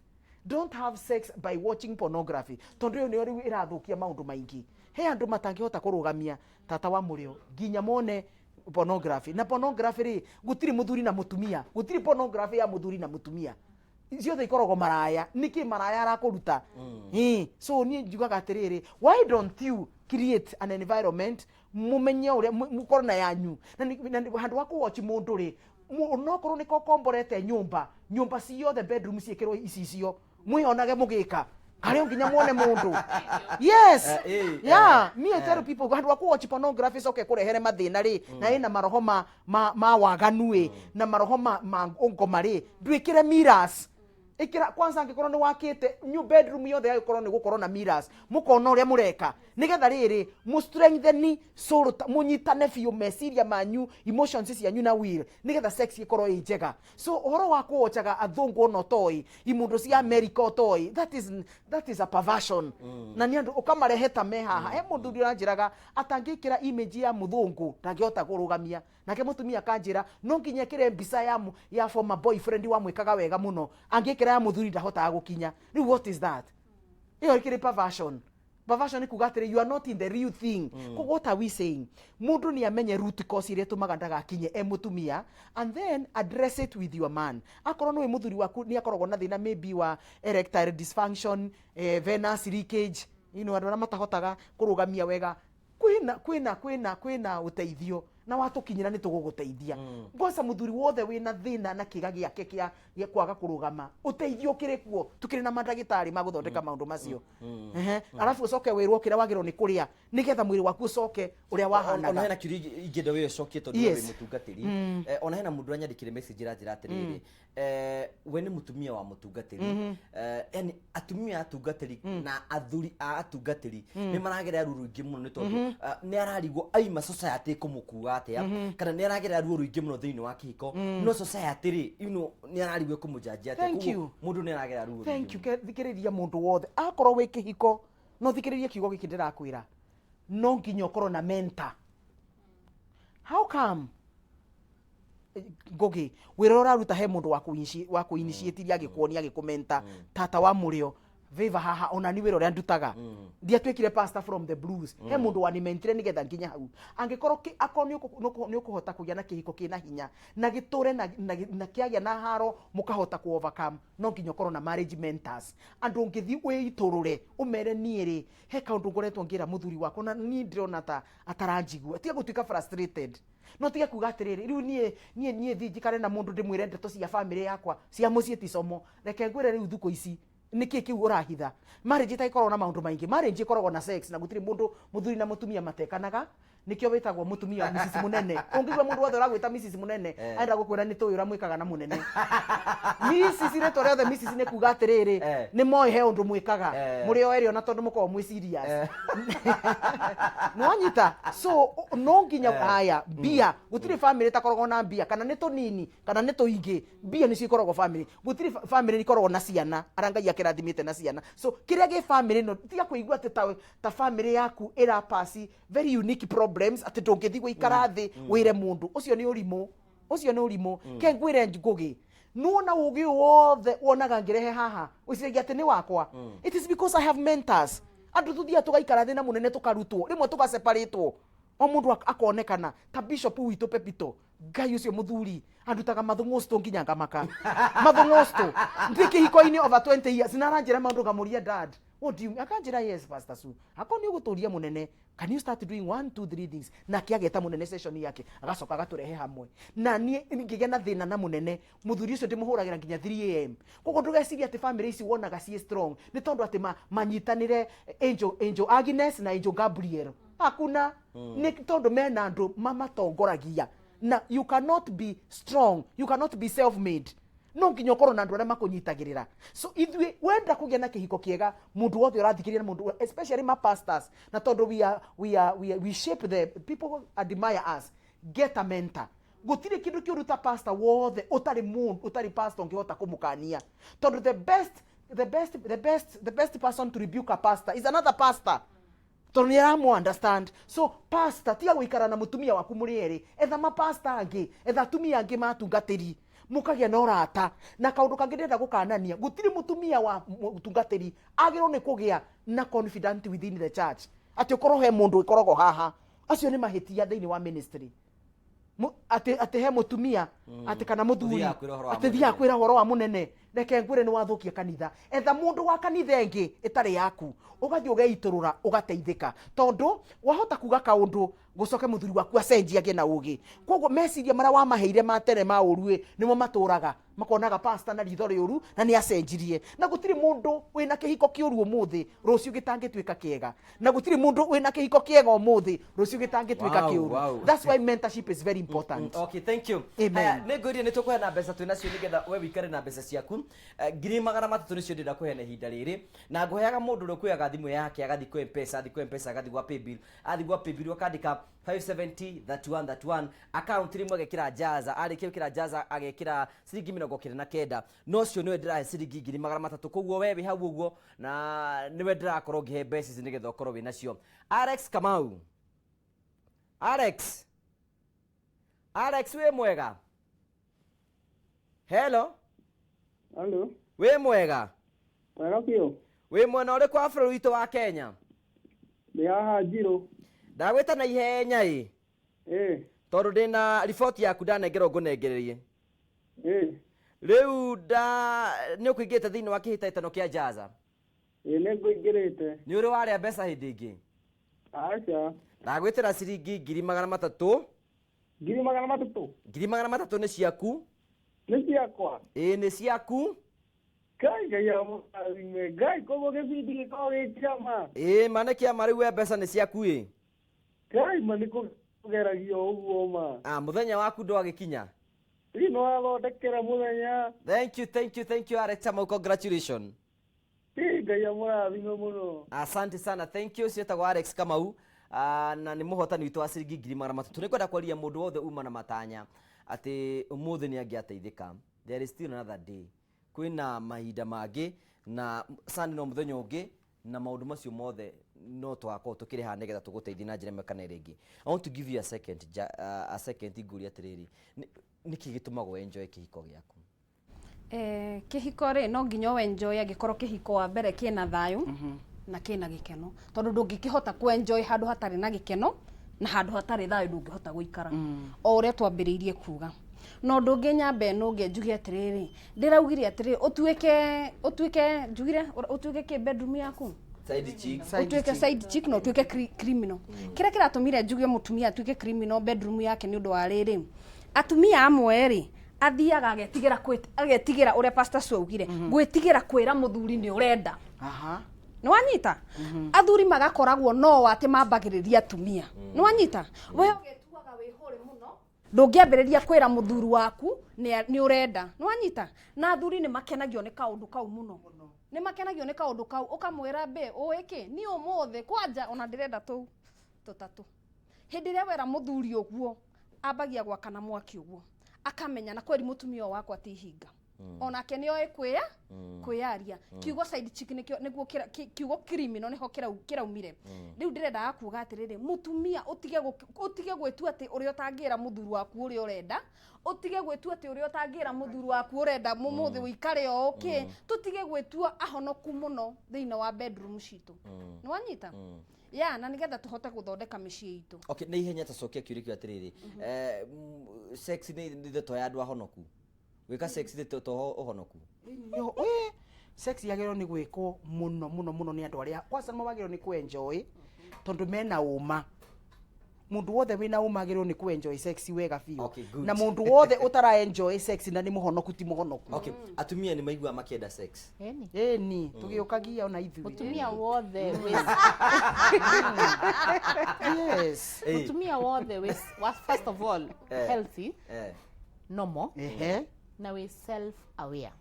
Don't have sex by watching pornography, tondũ ĩyo nĩyo rĩu ĩrathũkia maũndũ maingĩ. He andũ matangĩhota kũrũgamia, tata wa mũrĩo, nginya mone pornography. Na pornography rĩ, gũtirĩ mũthuri na mũtumia, gũtirĩ pornography ya mũthuri na mũtumia, ciothe ikoragwo maraya. Nĩkĩ maraya arakũruta? So niĩ njugaga atĩrĩrĩ, why don't you create an environment mumenye ũrĩa mũkorwo na yanyu na handũ ha kũwatch mũndũ rĩ, onokorwo nĩ kokomborete nyũmba, nyũmba ciothe bedroom ciĩkĩrwo icicio, mwĩonage mũgĩka karĩ o nginya muone mũndũ. Yes. Yeah, me, I tell people, handũ ha kũwatch pornography coke kũrehere mathĩna rĩ, na ĩna maroho ma waganu ĩ, na maroho ma ngoma rĩ, ndwĩkĩre mirrors. Ĩkĩra kwanza, angĩkorwo nĩ wakĩte new bedroom yothe, yagĩkorwo nĩ gũkorwo na mirrors, mũkona ũrĩa mũreka, nĩgetha rĩrĩ mũ strengthen soul, mũnyitane biũ meciria manyu, emotions cianyu na will, nĩgetha sex ĩkorwo ĩ njega. So ũhoro wa kũwochaga athũngũ ona ũtoĩ, imundu cia America ũtoĩ, that is a perversion. Na nĩ andũ ũkamarehe ta me haha. He mũndũ ũranjĩraga atangĩkĩra image ya mũthũngũ ndangĩhota kũrũgamia. Nake mũtumia akanjĩra no nginya ĩkĩre mbica ya former boyfriend wamwĩkaga wega mũno, angĩkĩra ya mũthuri ndahotaga gũkinya. Rĩu what is that? Ĩyo ĩkĩrĩ perversion. Perversion nĩ kuga atĩrĩ, you are not in the real thing. Koguo what are we saying? Mũndũ nĩ amenye root cause ĩrĩa ĩtũmaga ndagakinye e mũtumia, and then address it with your man. Akorwo nĩwe mũthuri waku nĩ akoragwo na thĩna maybe wa erectile dysfunction, venous leakage, andũ arĩa matahotaga kũrũgamia wega, kwĩna ũteithio, na watũkinyĩra nĩ tũgũgũteithia. Ngoca mũthuri wothe wĩna thĩna na kĩga gĩake kĩa kwaga kũrũgama, ũteithio ũkĩrĩ kuo, tukĩrĩ na mandagĩtarĩ ma gũthondeka maũndũ macio. Ehe. Arabu ũcoke wĩrwo kĩrĩa wagĩrĩirwo nĩ kũrĩa nĩgetha mwĩrĩ waku ũcoke ũrĩa Ona wahanaga. Hena kiuria ingĩenda wĩ ũcokie tondũ we wĩ mũtungatĩri. Ona hena mũndũ ũranyandĩkĩre message ĩranjĩra atĩrĩrĩ, we nĩ mũtumia wa mũtungatĩri. Yani atumia a atungatĩri na athuri a atungatĩri nĩ maragerera ruo rũingĩ mũno, nĩ tondũ nĩ ararigwo aima society kũmũkua atĩa, kana nĩ aragerera ruo rũingĩ mũno thĩinĩ wa kĩhiko, no society rĩ, nĩ ararigwo kũmũjanjia atĩa. Thank Koguo you. Mũndũ nĩ aragerera ruo rũingĩ Thank you. mũno. Thikĩrĩria, mũndũ wothe akorwo wĩ kĩhiko, no thikĩrĩrie kiugo gĩkĩ ndĩrakwĩra, no nginya ũkorwo na mentor. How come, Ngugi, wĩra ũrĩa ũraruta, he mũndũ wa kũ-initiate agĩkuonia, agĩkũmenta? Tata wa mũrĩo viva haha, ona ni wĩra ũrĩa ndutaga, ndiatuĩkire pastor from the blues. He mũndũ wanimentire nĩgetha nginya hau. Angĩkorwo akorwo nĩ ũkũhota kũgĩa na kĩhiko kĩna hinya na gĩtũre na kĩagĩa na haro, mũkahota ku overcome, no nginya ũkorwo na marriage mentors, andũ ũngĩthiĩ wĩitũrũre, ũmere, "Niĩ rĩ, he kaũndũ ngoretwo ngĩra mũthuri wakwa na niĩ ndĩrona ta ataranjigua." Tiga gũtuĩka frustrated, no tige kuga atĩrĩrĩ, "Rĩu niĩ thiĩ njikare na mũndũ ndĩmwĩre ndeto cia famĩlĩ yakwa cia mũciĩ ti como." Reke ngwĩre, rĩu thukũ ici nĩkĩ kĩu ũrahitha? Marriage ĩtagĩkoragwo na maũndũ maingĩ. Marriage ĩkoragwo na sex, na gũtirĩ mũndũ mũthuri na mũtumia matekanaga. Nĩkĩo wĩtagwo mũtumia wa Mrs Mũnene. Ũngĩigua mũndũ wothe ũragwĩta Mrs Mũnene, arenda gũkwĩra nĩ tũĩ ũrĩa mwĩkaga na mũnene. Mrs, rĩtwa rĩothe Mrs nĩ kuga atĩrĩrĩ, nĩ moĩ he ũndũ mwĩkaga mũrĩ o erĩ, ona tondũ mũkoragwo mwĩ serious. Nĩwanyita? So no nginya haya mbia. Gũtirĩ family ĩtakoragwo na mbia, kana nĩ tũnini kana nĩ tũingĩ, mbia nĩcio ikoragwo family. Gũtirĩ family ikoragwo na ciana arĩa Ngai akĩrathimĩte na ciana. So kĩrĩa gĩ family ĩno, tiga kũigua atĩ ta family yaku ĩra pass very unique problems atĩ ndũngĩthiĩ gũikara thĩ wĩre mũndũ ũcio. Nĩ ũrimũ, ũcio nĩ ũrimũ. Ke ngwĩre Ngũgĩ, nuona ũgĩ ũyũ wothe wonaga ngĩrehe haha, wĩciragia atĩ nĩ wakwa? It is because I have mentors, andũ tũthiaga tũgaikara thĩ na mũnene, tũkarutwo, rĩmwe tũgaseparatwo, o mũndũ akonekana ta bishop witũ Pepito. Ngai, ũcio mũthuri andutaga mathũng'ũctũ nginya ngamaka mathũng'ũctũ. Ndĩ kĩhiko-inĩ over 20 years na aranjĩra maũndũ, ngamũria, "Dad, What do you akanjĩra? Yes, Pastor Sue, akorwo nĩ ũgũtũria mũnene, can you start doing one two three things? Nake ageta mũnene session yake, agacoka agatũrehe hamwe. Na niĩ ngĩgĩa na thĩna na mũnene, mũthuri ũcio ndĩmũhũragĩra nginya 3 am. Koguo ndũgecirie atĩ family ici wonaga ciĩ strong nĩ tondũ atĩ manyitanĩre Angel Agnes na Angel Gabriel, hakuna. Nĩ tondũ mena andũ mamatongoragia, na you cannot be strong, you cannot be self made. No nginya ũkorwo na andũ arĩa makũnyitagĩrĩra. So ithuĩ wenda kũgĩa na kĩhiko kĩega, mũndũ wothe ũrathikĩrĩria na mũndũ, especially ma pastors, na tondũ we are, we shape the people admire us, get a mentor. Gũtirĩ kĩndũ kĩũru ta pastor wothe ũtarĩ mũndũ ũtarĩ pastor ũngĩhota kũmũkania, tondũ the best person to rebuke a pastor is another pastor, tondũ nĩ aramu understand. So pastor, tiga gũikara na mũtumia waku mũrĩ erĩ. Etha mapasta angĩ, etha atumia angĩ matungatĩri, mũkagĩa na ũrata. Na kaũndũ kangĩ ndĩrenda gũkanania, gũtirĩ mũtumia wa mũtungatĩri agĩrĩirwo nĩ kũgĩa na confidant within the church, atĩ ũkorwo he mũndũ ĩkoragwo haha. Acio nĩ mahĩtia thĩinĩ wa ministry. Atĩ he mũtumia atĩ kana mũthuri Ũthiaga kwĩra ũhoro wa atĩ mũnene. Thiaga kwĩra ũhoro wa mũnene. Reke ngwĩre, nĩ wathũkia kanitha. Etha mũndũ wa kanitha ĩngĩ ĩtarĩ yaku, ũgathiĩ ũgeitũrũra, ũgateithĩka, tondũ wahota kuga kaũndũ gũcoke mũthuri waku acenjie, agĩe na ũgĩ. Koguo meciria marĩa wamaheire ma tene ma ũru ĩ nĩmo matũraga makonaga pastor na ritho rĩũru na nĩ acenjirie. Na gũtirĩ mũndũ wĩna kĩhiko kĩũru ũmũthĩ rũciũ gĩtangĩtuĩka kĩega, na gũtirĩ mũndũ wĩna kĩhiko kĩega ũmũthĩ rũciũ gĩtangĩtuĩka kĩũru. That's why mentorship is very important. Okay, thank you. Amen. Haya, nĩ ngwĩrire nĩ tũkũheana mbeca twĩ nacio nĩgetha we wĩikare na mbeca ciaku. 300,000 nĩcio ndĩrenda kũheana ihinda rĩrĩ, na ngũheaga mũndũ ũrĩa ũkuoyaga thimũ yake agathiĩ kwĩ Mpesa, athiĩ kwĩ Mpesa agathiĩ gwa paybill, athiĩ gwa paybill akandĩka 570 31 31, account rĩmwe agekĩra jaza, arĩkia gwĩkĩra jaza agekĩra ciringi 99. No ũcio nĩwe ndĩrahe ciringi 300,000. Koguo we wĩ hau ũguo na nĩwe ndĩrakorwo ngĩhe mbeca ici nĩgetha ũkorwo wĩ nacio. Alex Kamau, Alex, Alex, wĩ mwega? Hello. Halo, Wĩ mwega? Wega biũ. Wĩ mwena ũrĩkũ wa bũrũri witũ wa Kenya? Ndĩ haha Njirũ. Ndagwĩta na ihenya ĩ tondũ ndĩna riboti yaku ndanengerwo ngũnengererie. Rĩu nda nĩ ũkũingĩrĩte thĩinĩ wa kĩhĩtahĩtano kĩa Jaza? Ĩ, nĩ ngũingĩrĩte. Nĩ ũrĩ warĩa mbeca hĩndĩ ĩngĩ? Aca. Ndagwĩtĩra ciringi 300,000. 300,000. 300,000 nĩ ciaku. Nĩ ciakwa. Ĩĩ, nĩ ciaku. Ngai, Ngai amũrathime. Ngai, koguo gĩbindi gĩkoragwo gĩ kĩama. Ĩĩ, ma nĩ kĩama. Rĩu we mbeca nĩ ciaku ĩ. Ngai, ma nĩ kũgeragio ũguo ma. Ah, mũthenya waku ndwagĩkinya. Rĩu nĩ wathondekera mũthenya. Thank you, thank you, thank you, Alex Kamau, congratulations. Ĩ, Ngai amũrathime mũno. Asante sana, thank you. Ciĩtagwo Alex Kamau, na nĩ mũhotani witũ wa ciringi 300,000. Nĩ kwenda kwaria mũndũ wothe uma na matanya atĩ ũmũthĩ nĩ angĩateithĩka, there is still another day. Kwĩna mahinda mangĩ na Sunday no mũthenya ũngĩ, na maũndũ macio mothe no tũgakorwo tũkĩrĩ haha nĩgetha tũgũteithie na njĩra ĩmwe kana ĩrĩa ĩngĩ. I want to give you a second, a second ngũrie atĩrĩrĩ, nĩkĩ gĩtũmaga ũ enjoy kĩhiko gĩaku? Kĩhiko rĩ, no nginya ũ enjoy angĩkorwo kĩhiko wa mbere kĩna thayũ na kĩna gĩkeno, tondũ ndũngĩkĩhota kũ enjoy handũ hatarĩ na gĩkeno na handũ hatarĩ thayũ. Ndũngĩhota gũikara o ũrĩa twambĩrĩirie kuga. Na ũndũ ũngĩ, nyambe nũnge njuge atĩrĩrĩ, ndĩraugire atĩrĩrĩ, ũtuĩke njugire ũtuĩke kĩ bedroom yaku. Side chick. Side ũtuĩke chick. Side chick na ũtuĩke criminal. Kĩrĩa kĩratũmire njuge mũtumia atuĩke criminal bedroom yake nĩ ũndũ wa rĩrĩ, atumia amwe rĩ, athiaga agetigĩra agetigĩra ũrĩa Pastor Sue augire, gwĩtigĩra kwĩra mũthuri nĩ ũrenda. Nĩ wanyita? Athuri magakoragwo no atĩ mambagĩrĩria atumia. Nĩ wanyita? We ũgetuaga wĩ hũrĩ mũno, ndũngĩambĩrĩria kwĩra mũthuri waku nĩ ũrenda. Nĩ wanyita? Na athuri nĩ makenagio nĩ kaũndũ kau mũno, nĩ makenagio nĩ kaũndũ kau. Ũkamwĩra, "Mbĩ ũĩ kĩ, niĩ ũmũthĩ kwanja ona ndĩrenda tũu tũtatũ." Hĩndĩ ĩrĩa wera mũthuri ũguo, ambagia gwakana mwaki ũguo, akamenya na kweri mũtumia ũyũ wakwa ti ihinga, onake nĩ oĩ kwĩyaria. Kiugo side chick nĩkĩo nĩguo kiugo criminal nĩho kĩraumire. Rĩu ndĩrendaga kuga atĩrĩrĩ, mũtumia ũtige gwĩtua atĩ ũrĩa ũtangĩra mũthuri waku ũrĩa ũrenda, ũtige gwĩtua atĩ ũrĩa ũtangĩra mũthuri waku ũrenda mũmũthĩ ũikare o ũkĩ. Tũtige gwĩtua ahonoku mũno thĩinĩ wa bedroom citũ. Nĩ wanyita? Ya, na nĩgetha tũhote gũthondeka mĩciĩ itũ. Okay, nĩ ihenya tũcokia kĩũria kĩu atĩrĩrĩ, sex nĩ ndeto ya andũ ahonoku? Gwĩka sex nĩ to ũhonoku? Ĩ, Sex yagĩrĩirwo nĩ gwĩkwo mũno mũno mũno nĩ andũ arĩa kwanza nĩmo wagĩrĩirwo nĩ kũ-enjoy, tondũ mena ũma. Mũndũ wothe wĩna ũma agĩrĩirwo nĩ kũ-enjoy sex wega biũ. Okay, good. Na mũndũ wothe ũtara enjoy sex na nĩ mũhonoku ti mũhonoku. Okay, atumia nĩ maiguaga makĩenda sex? Ĩni. Ĩni, tũgĩũkagia ona ithuĩ. Mũtumia wothe wĩ Yes. Mũtumia wothe wĩ wa, first of all, healthy, normal, na wĩ self aware.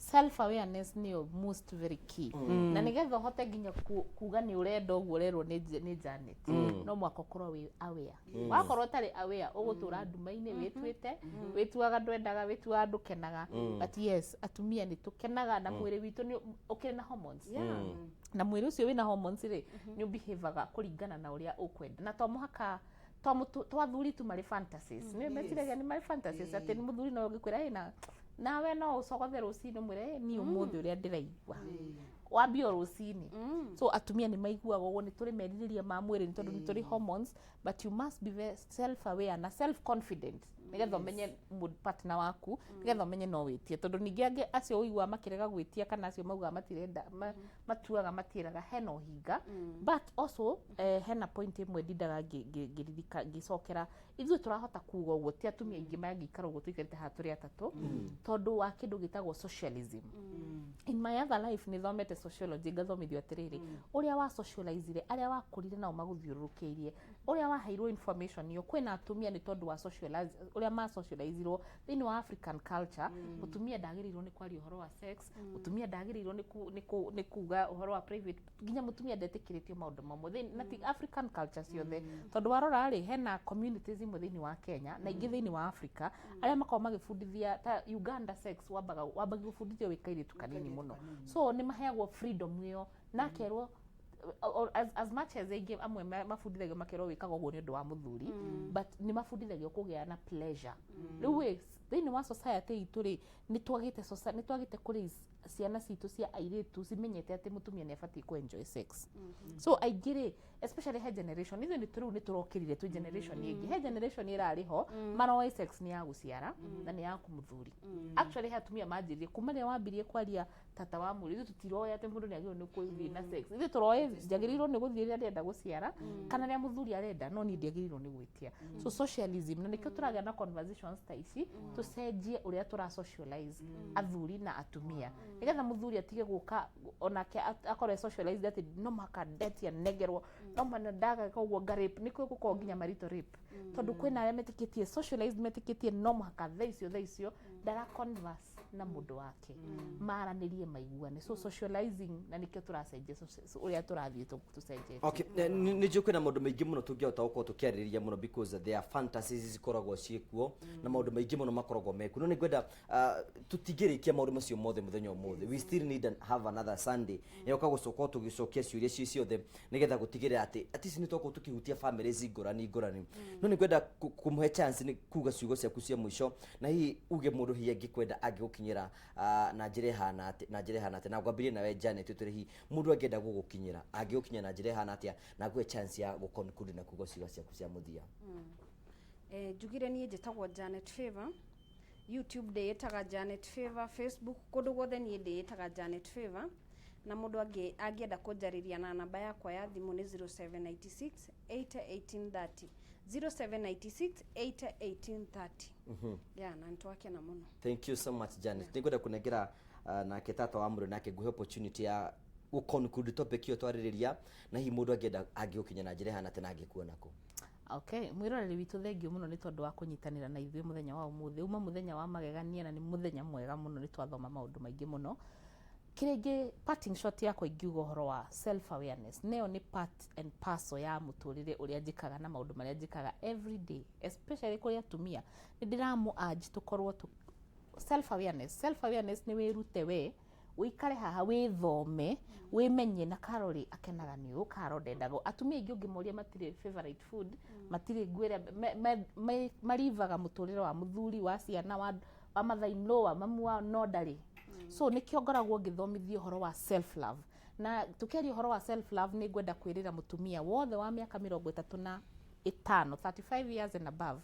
Self awareness nĩyo most very key, na nĩgetha ũhote nginya kuga nĩ ũrenda ũguo ũrerwo nĩ Janet, no mwaka ũkorwo wĩ aware. Wakorwo ũtarĩ aware, ũgũtũra nduma-inĩ, wĩtuĩte, wĩtuaga ndwendaga, wĩtuaga ndũkenaga. But yes, atumia nĩ tũkenaga, na mwĩrĩ witũ nĩ ũkĩrĩ na hormones, na mwĩrĩ ũcio wĩna hormones rĩ, nĩ ũbehavaga kũringana na ũrĩa ũkwenda, na to mũhaka to athuri tu marĩ fantasies. Nĩ meciragia nĩ marĩ fantasies, atĩ nĩ mũthuri no ũngĩkwĩra, "Ĩ, na nawe no ũcogothe rũcinĩ ũmwĩre, 'Ĩ, niĩ ũmũthĩ ũrĩa ndĩraigua,' wambie o rũcinĩ." So atumia nĩ maiguaga ũguo, nĩ tũrĩ merirĩria ma mwĩrĩ nĩ tondũ nĩ tũrĩ hormones, but you must be very self aware na self confident nĩgetha ũmenye partner waku, nĩgetha ũmenye no wĩtie. Tondũ ningĩ angĩ acio ũiguaga makĩrega gwĩtia, kana acio maugaga matirenda, matuaga matiĩraga, hena ũhinga. But also hena point ĩmwe ndindaga ngĩririka ngĩcokera. Ithuĩ tũrahota kuga ũguo, ti atumia aingĩ mangĩikara ũguo tũikarĩte haha tũrĩ atatũ, tondũ wa kĩndũ gĩtagwo socialism. In my other life nĩ thomete sociology, ngathomithio atĩrĩrĩ, ũrĩa wa socializire, arĩa wakũrire nao magũthiũrũrũkĩirie, ũrĩa waheirwo information ĩyo. Kwĩna atumia, nĩ tondũ wa socialize, ũrĩa ma socializirwo thĩinĩ wa African culture, mũtumia ndagĩrĩirwo nĩ kwaria ũhoro wa sex, mũtumia ndagĩrĩirwo nĩ kuga ũhoro wa private, nginya mũtumia ndetĩkĩrĩtio maũndũ mamwe na ti African culture ciothe, tondũ warora rĩ, hena communities imwe thĩinĩ wa Kenya na ingĩ thĩinĩ wa Africa arĩa makoragwo magĩbundithia, ta Uganda, sex wambaga wambagia gũbundithio wĩ kairĩtu kanini mũno. So nĩ maheagwo freedom ĩyo na akerwo as much as aingĩ amwe mabundithagio makerwo wĩkaga ũguo nĩ ũndũ wa mũthuri, but nĩ mabundithagio kũgĩa na pleasure. Rĩu ĩ thĩinĩ wa society itũ rĩ, nĩ twagĩte kũ ciana citũ cia airĩtu cimenyete atĩ mũtumia nĩ abatiĩ kũ enjoy sex. So aingĩ rĩ, especially he generation ithuĩ nĩ rĩu nĩ tũrokĩrire, twĩ generation ĩngĩ, he generation ĩrarĩ ho maroĩ sex nĩ ya gũciara na nĩ ya kũmũthuri. Actually he atumia manjĩrire kuma rĩrĩa wambirie kwaria tata wa mũrĩ, ithuĩ tũtiroĩ atĩ mũndũ nĩ agĩrĩirwo nĩ gũthiĩ na sex. Ithuĩ tũroĩ njagĩrĩirwo nĩ gũthiĩ rĩrĩa ndĩrenda gũciara kana rĩrĩa mũthuri arenda, no niĩ ndiagĩrĩirwo nĩ gwĩtia. So socialism, na nĩkĩo tũragĩa na conversations ta ici, tũcenjie ũrĩa tũra socialize athuri na atumia, nĩgetha mũthuri atige gũka onake akorwo e socialized atĩ no mũhaka ndetia negerwo, no mũhaka ndageka ũguo nga rape. Nĩkĩo gũkorwo nginya marital rape, tondũ kwĩna arĩa metĩkĩtie socialized, metĩkĩtie no mũhaka thaa icio thaa icio, ndara converse na mũndũ wake maranĩrie maiguane. So socializing, na nĩkĩo tũracenjia ũrĩa tũrathiĩ tũcenjetie. Okay, nĩ njũĩ kwĩna maũndũ maingĩ mũno tũngĩhota gũkorwo tũkĩarĩrĩria mũno, because there are fantasies cikoragwo ciĩkuo na maũndũ maingĩ mũno makoragwo mekuo, no nĩ ngwenda tũtingĩrĩkia maũndũ macio mothe mũthenya ũmũthĩ. We still need and have another Sunday yoka gũcoka tũgĩcokia ciũria ciĩ ciothe, nĩgetha gũtigĩrĩra atĩ at least nĩ twakorwo tũkĩhutia families ngũrani ngũrani. No nĩ ngwenda kũmũhe chance nĩ kuga ciugo ciaku cia mũico, na hihi uge mũndũ hihi angĩkwenda angĩgũkinyĩra na njĩra ĩhana atĩ, na njĩra ĩhana atĩa. Na ngwambĩrie nawe Janet, ũtwĩre hihi mũndũ angĩenda gũgũkinyĩra angĩgũkinyĩra na njĩra ĩhana atĩa, na nguhe chance ya gũ-conclude na kuga ciugo ciaku cia mũthia. Njugire niĩ njĩtagwo Janet Favor. YouTube ndĩĩtaga Janet Favor, Facebook, kũndũ guothe niĩ ndĩĩtaga Janet Favor. Na mũndũ angĩenda kũnjarĩria na namba yakwa ya thimũ nĩ 0796 801830, 0796 801830. Yeah, na nĩtwakena mũno. Thank you so much, Janet. Nĩngwenda kũnengera nake tata wa mũrũ, nake nguhe opportunity ya gũ-conclude topic ĩyo twarĩrĩria, na hihi mũndũ angĩenda angĩgũkinya na njĩra ĩhana atĩa na angĩkuona kũ? Okay, mwĩroreri witũ, thengio mũno nĩ tondũ wa kũnyitanĩra na ithuĩ mũthenya wa ũmũthĩ. Uma mũthenya wa magegania na nĩ mũthenya mwega mũno, nĩ twathoma maũndũ maingĩ mũno. Kĩrĩa ingĩ, parting shot yakwa, ingiuga ũhoro wa self awareness, nayo nĩ part and parcel ya mũtũrĩre ũrĩa njĩkaga na maũndũ marĩa njĩkaga every day, especially kũrĩ atumia nĩ ndĩramũ urge tũkorwo self awareness. Self awareness nĩ wĩrute we, ũikare haha wĩthome, wĩmenye na Carol akenaga nĩ ũũ, Carol ndendaga ũũ. Atumia aingĩ ũngĩmoria matirĩ favorite food, matirĩ ngwĩre marivaga mũtũrĩre wa mũthuri, wa ciana, wa mother-in-law, wa mamu wao, no ndarĩ. So nĩkĩo ngoragwo ngĩthomithia ũhoro wa self love. Na tũkĩaria ũhoro wa self love, nĩ ngwenda kwĩrĩra mũtumia wothe wa mĩaka 30 na Ĩtano, 35 years and above,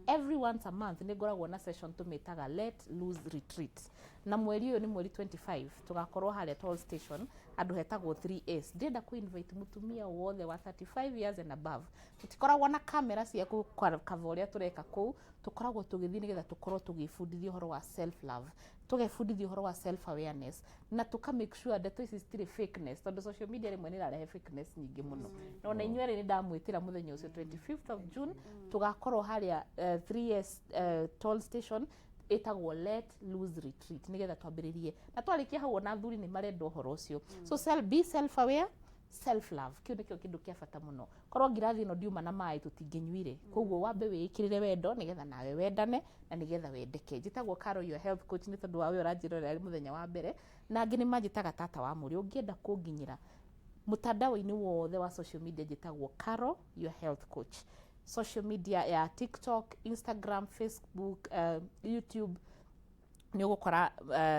every once a month nĩ ngoragwo na session tũmĩtaga Let Loose Retreat, na mweri ũyũ nĩ mweri 25, tũgakorwo harĩa Toll Station handũ hetagwo 3S. Ndĩrenda kũ invite mũtumia wothe wa 35 years and above. Tũtikoragwo na kamera cia kũcover ũrĩa tũreka kũu, tũkoragwo tũgĩthiĩ nĩgetha tũkorwo tũgĩbundithia ũhoro wa self love, tũgebundithia ũhoro wa self awareness, na tũka make sure ndeto ici citirĩ fakeness, tondũ social media rĩmwe nĩ ĩrarehe fakeness nyingĩ mũno. Na ona inyuĩ erĩ nĩ ndamwĩtĩra mũthenya ũcio, 25th of June, tũgakorwo harĩa 3S Toll Station, ĩtagwo Let Loose Retreat, nĩgetha twambĩrĩrie na twarĩkia hau ona athuri nĩ marenda ũhoro ũcio. So be self aware, self love, kĩu nĩkĩo kĩndũ kĩa bata mũno. Korwo ngirathi ĩno ndiuma na maĩ, tũtingĩnyuire. Koguo wambe wĩĩkĩrĩre wendo nĩgetha nawe wendane na nĩgetha wendeke. Njĩtagwo Caro, your health coach, nĩ tondũ wa we ũranjĩrorera arĩ mũthenya wa mbere, na angĩ nĩ manjĩtaga tata wa mũrĩ. Ũngĩenda kũnginyĩra mũtandao-inĩ wothe wa social media, njĩtagwo Caro, your health coach, social media ya TikTok, Instagram, Facebook, YouTube, nĩ ũgũkora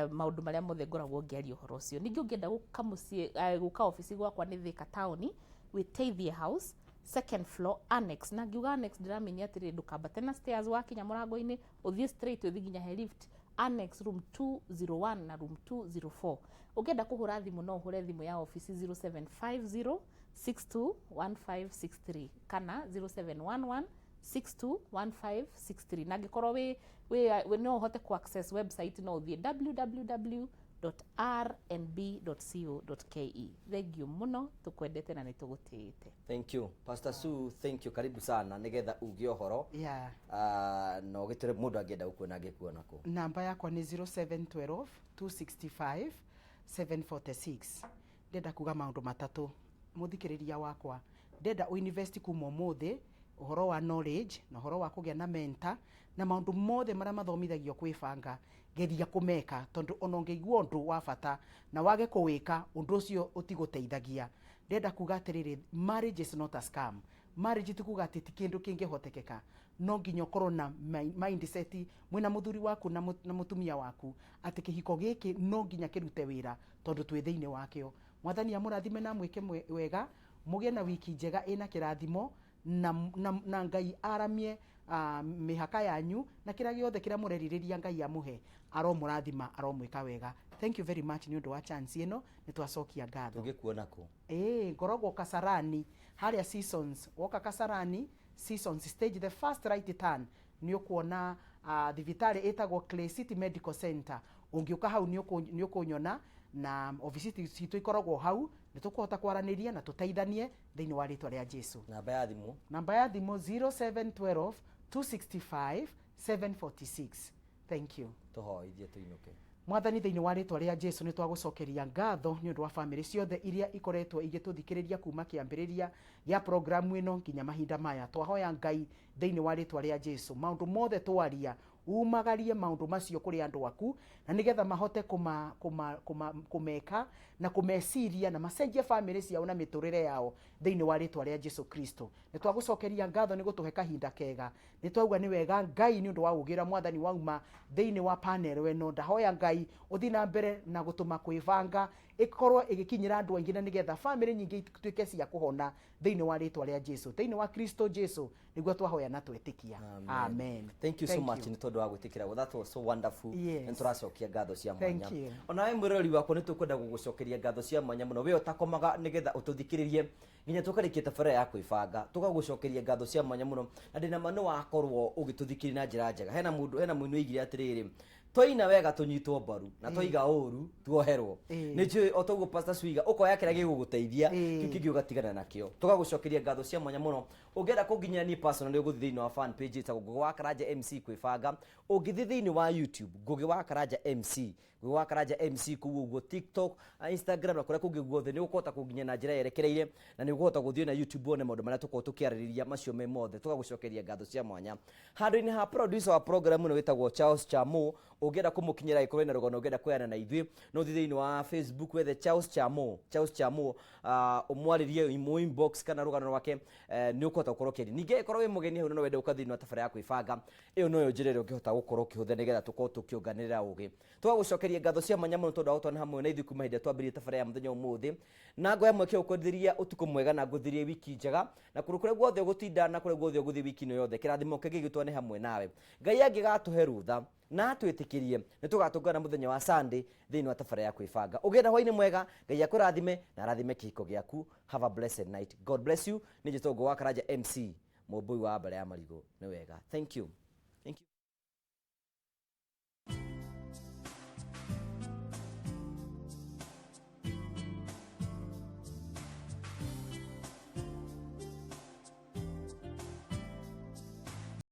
maũndũ marĩa mothe ngoragwo ngĩaria ũhoro ũcio. Ningĩ ũngĩenda gũka mũciĩ, gũka obici gwakwa nĩ Thika taũni, Wĩteithie House, second floor, annex. Na ngiuga annex ndĩramenya atĩrĩrĩ, ndũkambate na stairs, wakinya mũrango-inĩ ũthiĩ straight, ũthiĩ nginya he lift, annex, room 201 na room 204. Ũngĩenda kũhũra thimũ, no ũhũre thimũ ya obici 0750 621563 kana 0711 621563. Na angĩkorwo wĩ no ũhote ku access website, no ũthiĩ www.rnb.co.ke. Thank you mũno, tũkwendete na nĩ tũgũtĩĩte. Thank you, Pastor Sue, thank you, karibu sana nigetha uge ũhoro. Na ũgĩtwĩre mũndũ angĩenda gũkuona angĩkuona kũ? Namba yakwa nĩ 0712 265 746. Ndenda kuga maũndũ matatũ. Mũthikĩrĩria wakwa, ndenda ũinvest kuma ũmũthĩ ũhoro wa knowledge na ũhoro wa kũgĩa na mentor na maũndũ mothe marĩa mathomithagio kwĩbanga. Geria kũmeka, tondũ ona ũngĩigua ũndũ wa bata na wage kũwĩka, ũndũ ũcio ũtigũteithagia. Ndenda kuga atĩrĩrĩ, marriage is not a scam. Marriage ti kuga atĩ ti kĩndũ kĩngĩhotekeka. No nginya ũkorwo na mindset mwĩna mũthuri waku na mũtumia waku atĩ kĩhiko gĩkĩ no nginya kĩrute wĩra, tondũ twĩ thĩinĩ wakĩo. Mwathani amũrathime na amwĩke wega, mũgĩe na wiki njega ĩna kĩrathimo, na Ngai aramie mĩhaka yanyu na kĩrĩa gĩothe kĩrĩa mũrerirĩria Ngai amũhe. Aromũrathima, aromwĩka wega. Thank you very much nĩ ũndũ wa chance ĩno, nĩ twacokia ngatho. Tũngĩkuona kũ? Ĩĩ, ngoragwo Kasarani harĩa Seasons. Woka Kasarani Seasons stage, the first right turn, nĩ ũkuona thibitarĩ ĩtagwo Clay City Medical Center. Ũngĩũka hau nĩ ũkũnyona, na obici citũ ikoragwo hau. Nĩ tũkũhota kwaranĩria na tũteithanie thĩinĩ wa rĩtwa rĩa Jesu. Namba ya thimũ? Namba ya thimũ 0712 265 746. Thank you. Tũhoithie tũinũke. Mwathani, thĩinĩ wa rĩtwa rĩa Jesu, nĩ twagũcokeria ngatho nĩ ũndũ wa bamĩrĩ ciothe iria ikoretwo igĩtũthikĩrĩria kuma kĩambĩrĩria gĩa programu ĩno nginya mahinda maya. Twahoya Ngai thĩinĩ wa rĩtwa rĩa Jesu, maũndũ mothe twaria, umagarie maũndũ macio kũrĩ andũ aku na nĩgetha mahote kũmeka na kũmeciria na macenjie bamĩrĩ ciao na mĩtũrĩre yao thĩinĩ wa rĩtwa rĩa Jesu Kristo. Nĩ twagũcokeria ngatho nĩ gũtũhe kahinda kega. Nĩ twauga nĩ wega Ngai nĩ ũndũ wa ũgĩ ũrĩa Mwathani wauma thĩinĩ wa panel ĩno. Ndahoya Ngai ũthiĩ na mbere na gũtũma kwĩbanga ĩkorwo ĩgĩkinyĩra andũ aingĩ, na nĩgetha bamĩrĩ nyingĩ ituĩke cia kũhona thĩinĩ wa rĩtwa rĩa Jesu. Thĩinĩ wa Kristo Jesu nĩguo twahoya na twetĩkia, amen. Thank you so much nĩ tondũ wa gwĩtĩkĩra. That was so wonderful. Nĩ tũracokia ngatho cia mwanya. Thank you. Onawe mwĩroreri wakwa, nĩ tũkwenda gũgũcokeria ngatho cia mwanya mũno, we ũtakomaga nĩgetha ũtũthikĩrĩrie nginya tũkarĩkia tabarĩra ya kwĩbanga. Tũgagũcokeria ngatho cia mwanya mũno, na ndĩna ma nĩ wakorwo ũgĩtũthikĩrĩria na njĩra njega. Hena mũndũ, hena mũini oigire atĩrĩrĩ, twaina wega tũnyitwo mbaru, na twaiga ũru tuoherwo. Nĩ njũĩ o toguo Pastor Swiga, ũkoya kĩrĩa gĩgũgũteithia, kĩu kĩngĩ ũgatigana nakĩo. Tũgagũcokeria ngatho cia mwanya mũno. Ũngĩenda kũnginyĩra niĩ personally, ũgũthiĩ thĩinĩ wa fan page ĩtagwo Ngũgĩ wa Karanja MC kwĩbanga. Ũngĩthiĩ thĩinĩ wa YouTube, Ngũgĩ wa Karanja MC, Ngũgĩ wa Karanja MC kũu ũguo, TikTok, Instagram na kũrĩa kũngĩ guothe, nĩ ũkũhota kũnginya na njĩra yerekereire, na nĩ ũkũhota gũthiĩ na YouTube wone maũndũ marĩa tũkoragwo tũkĩarĩrĩria macio me mothe. Tũgagũcokeria ngatho cia mwanya handũ-inĩ ha producer wa program ĩno wĩtagwo Charles Chamo. Ũngĩenda kũmũkinyĩra angĩkorwo wĩna rũgano ũngĩenda kũheana na ithuĩ, no ũthiĩ thĩinĩ wa Facebook wethe Charles Chamo, Charles Chamo, ũmwarĩrie mũ inbox kana rũgano rwake, nĩ ũkũhota gũkorwo ũkĩaria. Ningĩ angĩkorwo wĩ mũgeni hau na no wende gũka thĩinĩ wa tabarĩra ya kwĩbanga, ĩyo noyo njĩra ĩrĩa ũngĩhota gũkorwo ũkĩhũthĩra nĩgetha tũkorwo tũkĩonganĩrĩra ũgĩ. Tũgagũcokeria ngatho cia mwanya mũno tondũ wa gũtwana hamwe na ithuĩ kuma hĩndĩ ĩrĩa twambĩrĩirie tabarĩra ya mũthenya ũmũthĩ. Na ngoya mweke ũkwendithĩria ũtukũ mwega na ngũthĩrie wiki njega, na kũndũ kũrĩa guothe ũgũtinda na kũrĩa guothe ũgũthiĩ wiki ĩno yothe, kĩrathimo kĩngĩ gĩtwane hamwe nawe. Ngai angĩgatũhe rũtha na atwĩtĩkĩrie, nĩ tũgatũngana mũthenya wa Sunday thĩinĩ wa tabarĩra ya kwĩbanga. Ũgĩe na hwainĩ mwega, Ngai akũrathime na arathime kĩhiko gĩaku. Have a blessed night. God bless you. Nĩ njĩtwo Ngũgũ wa Karanja MC, mũmbũi wa mbara ya marigũ. Nĩ wega. Thank you. Thank you.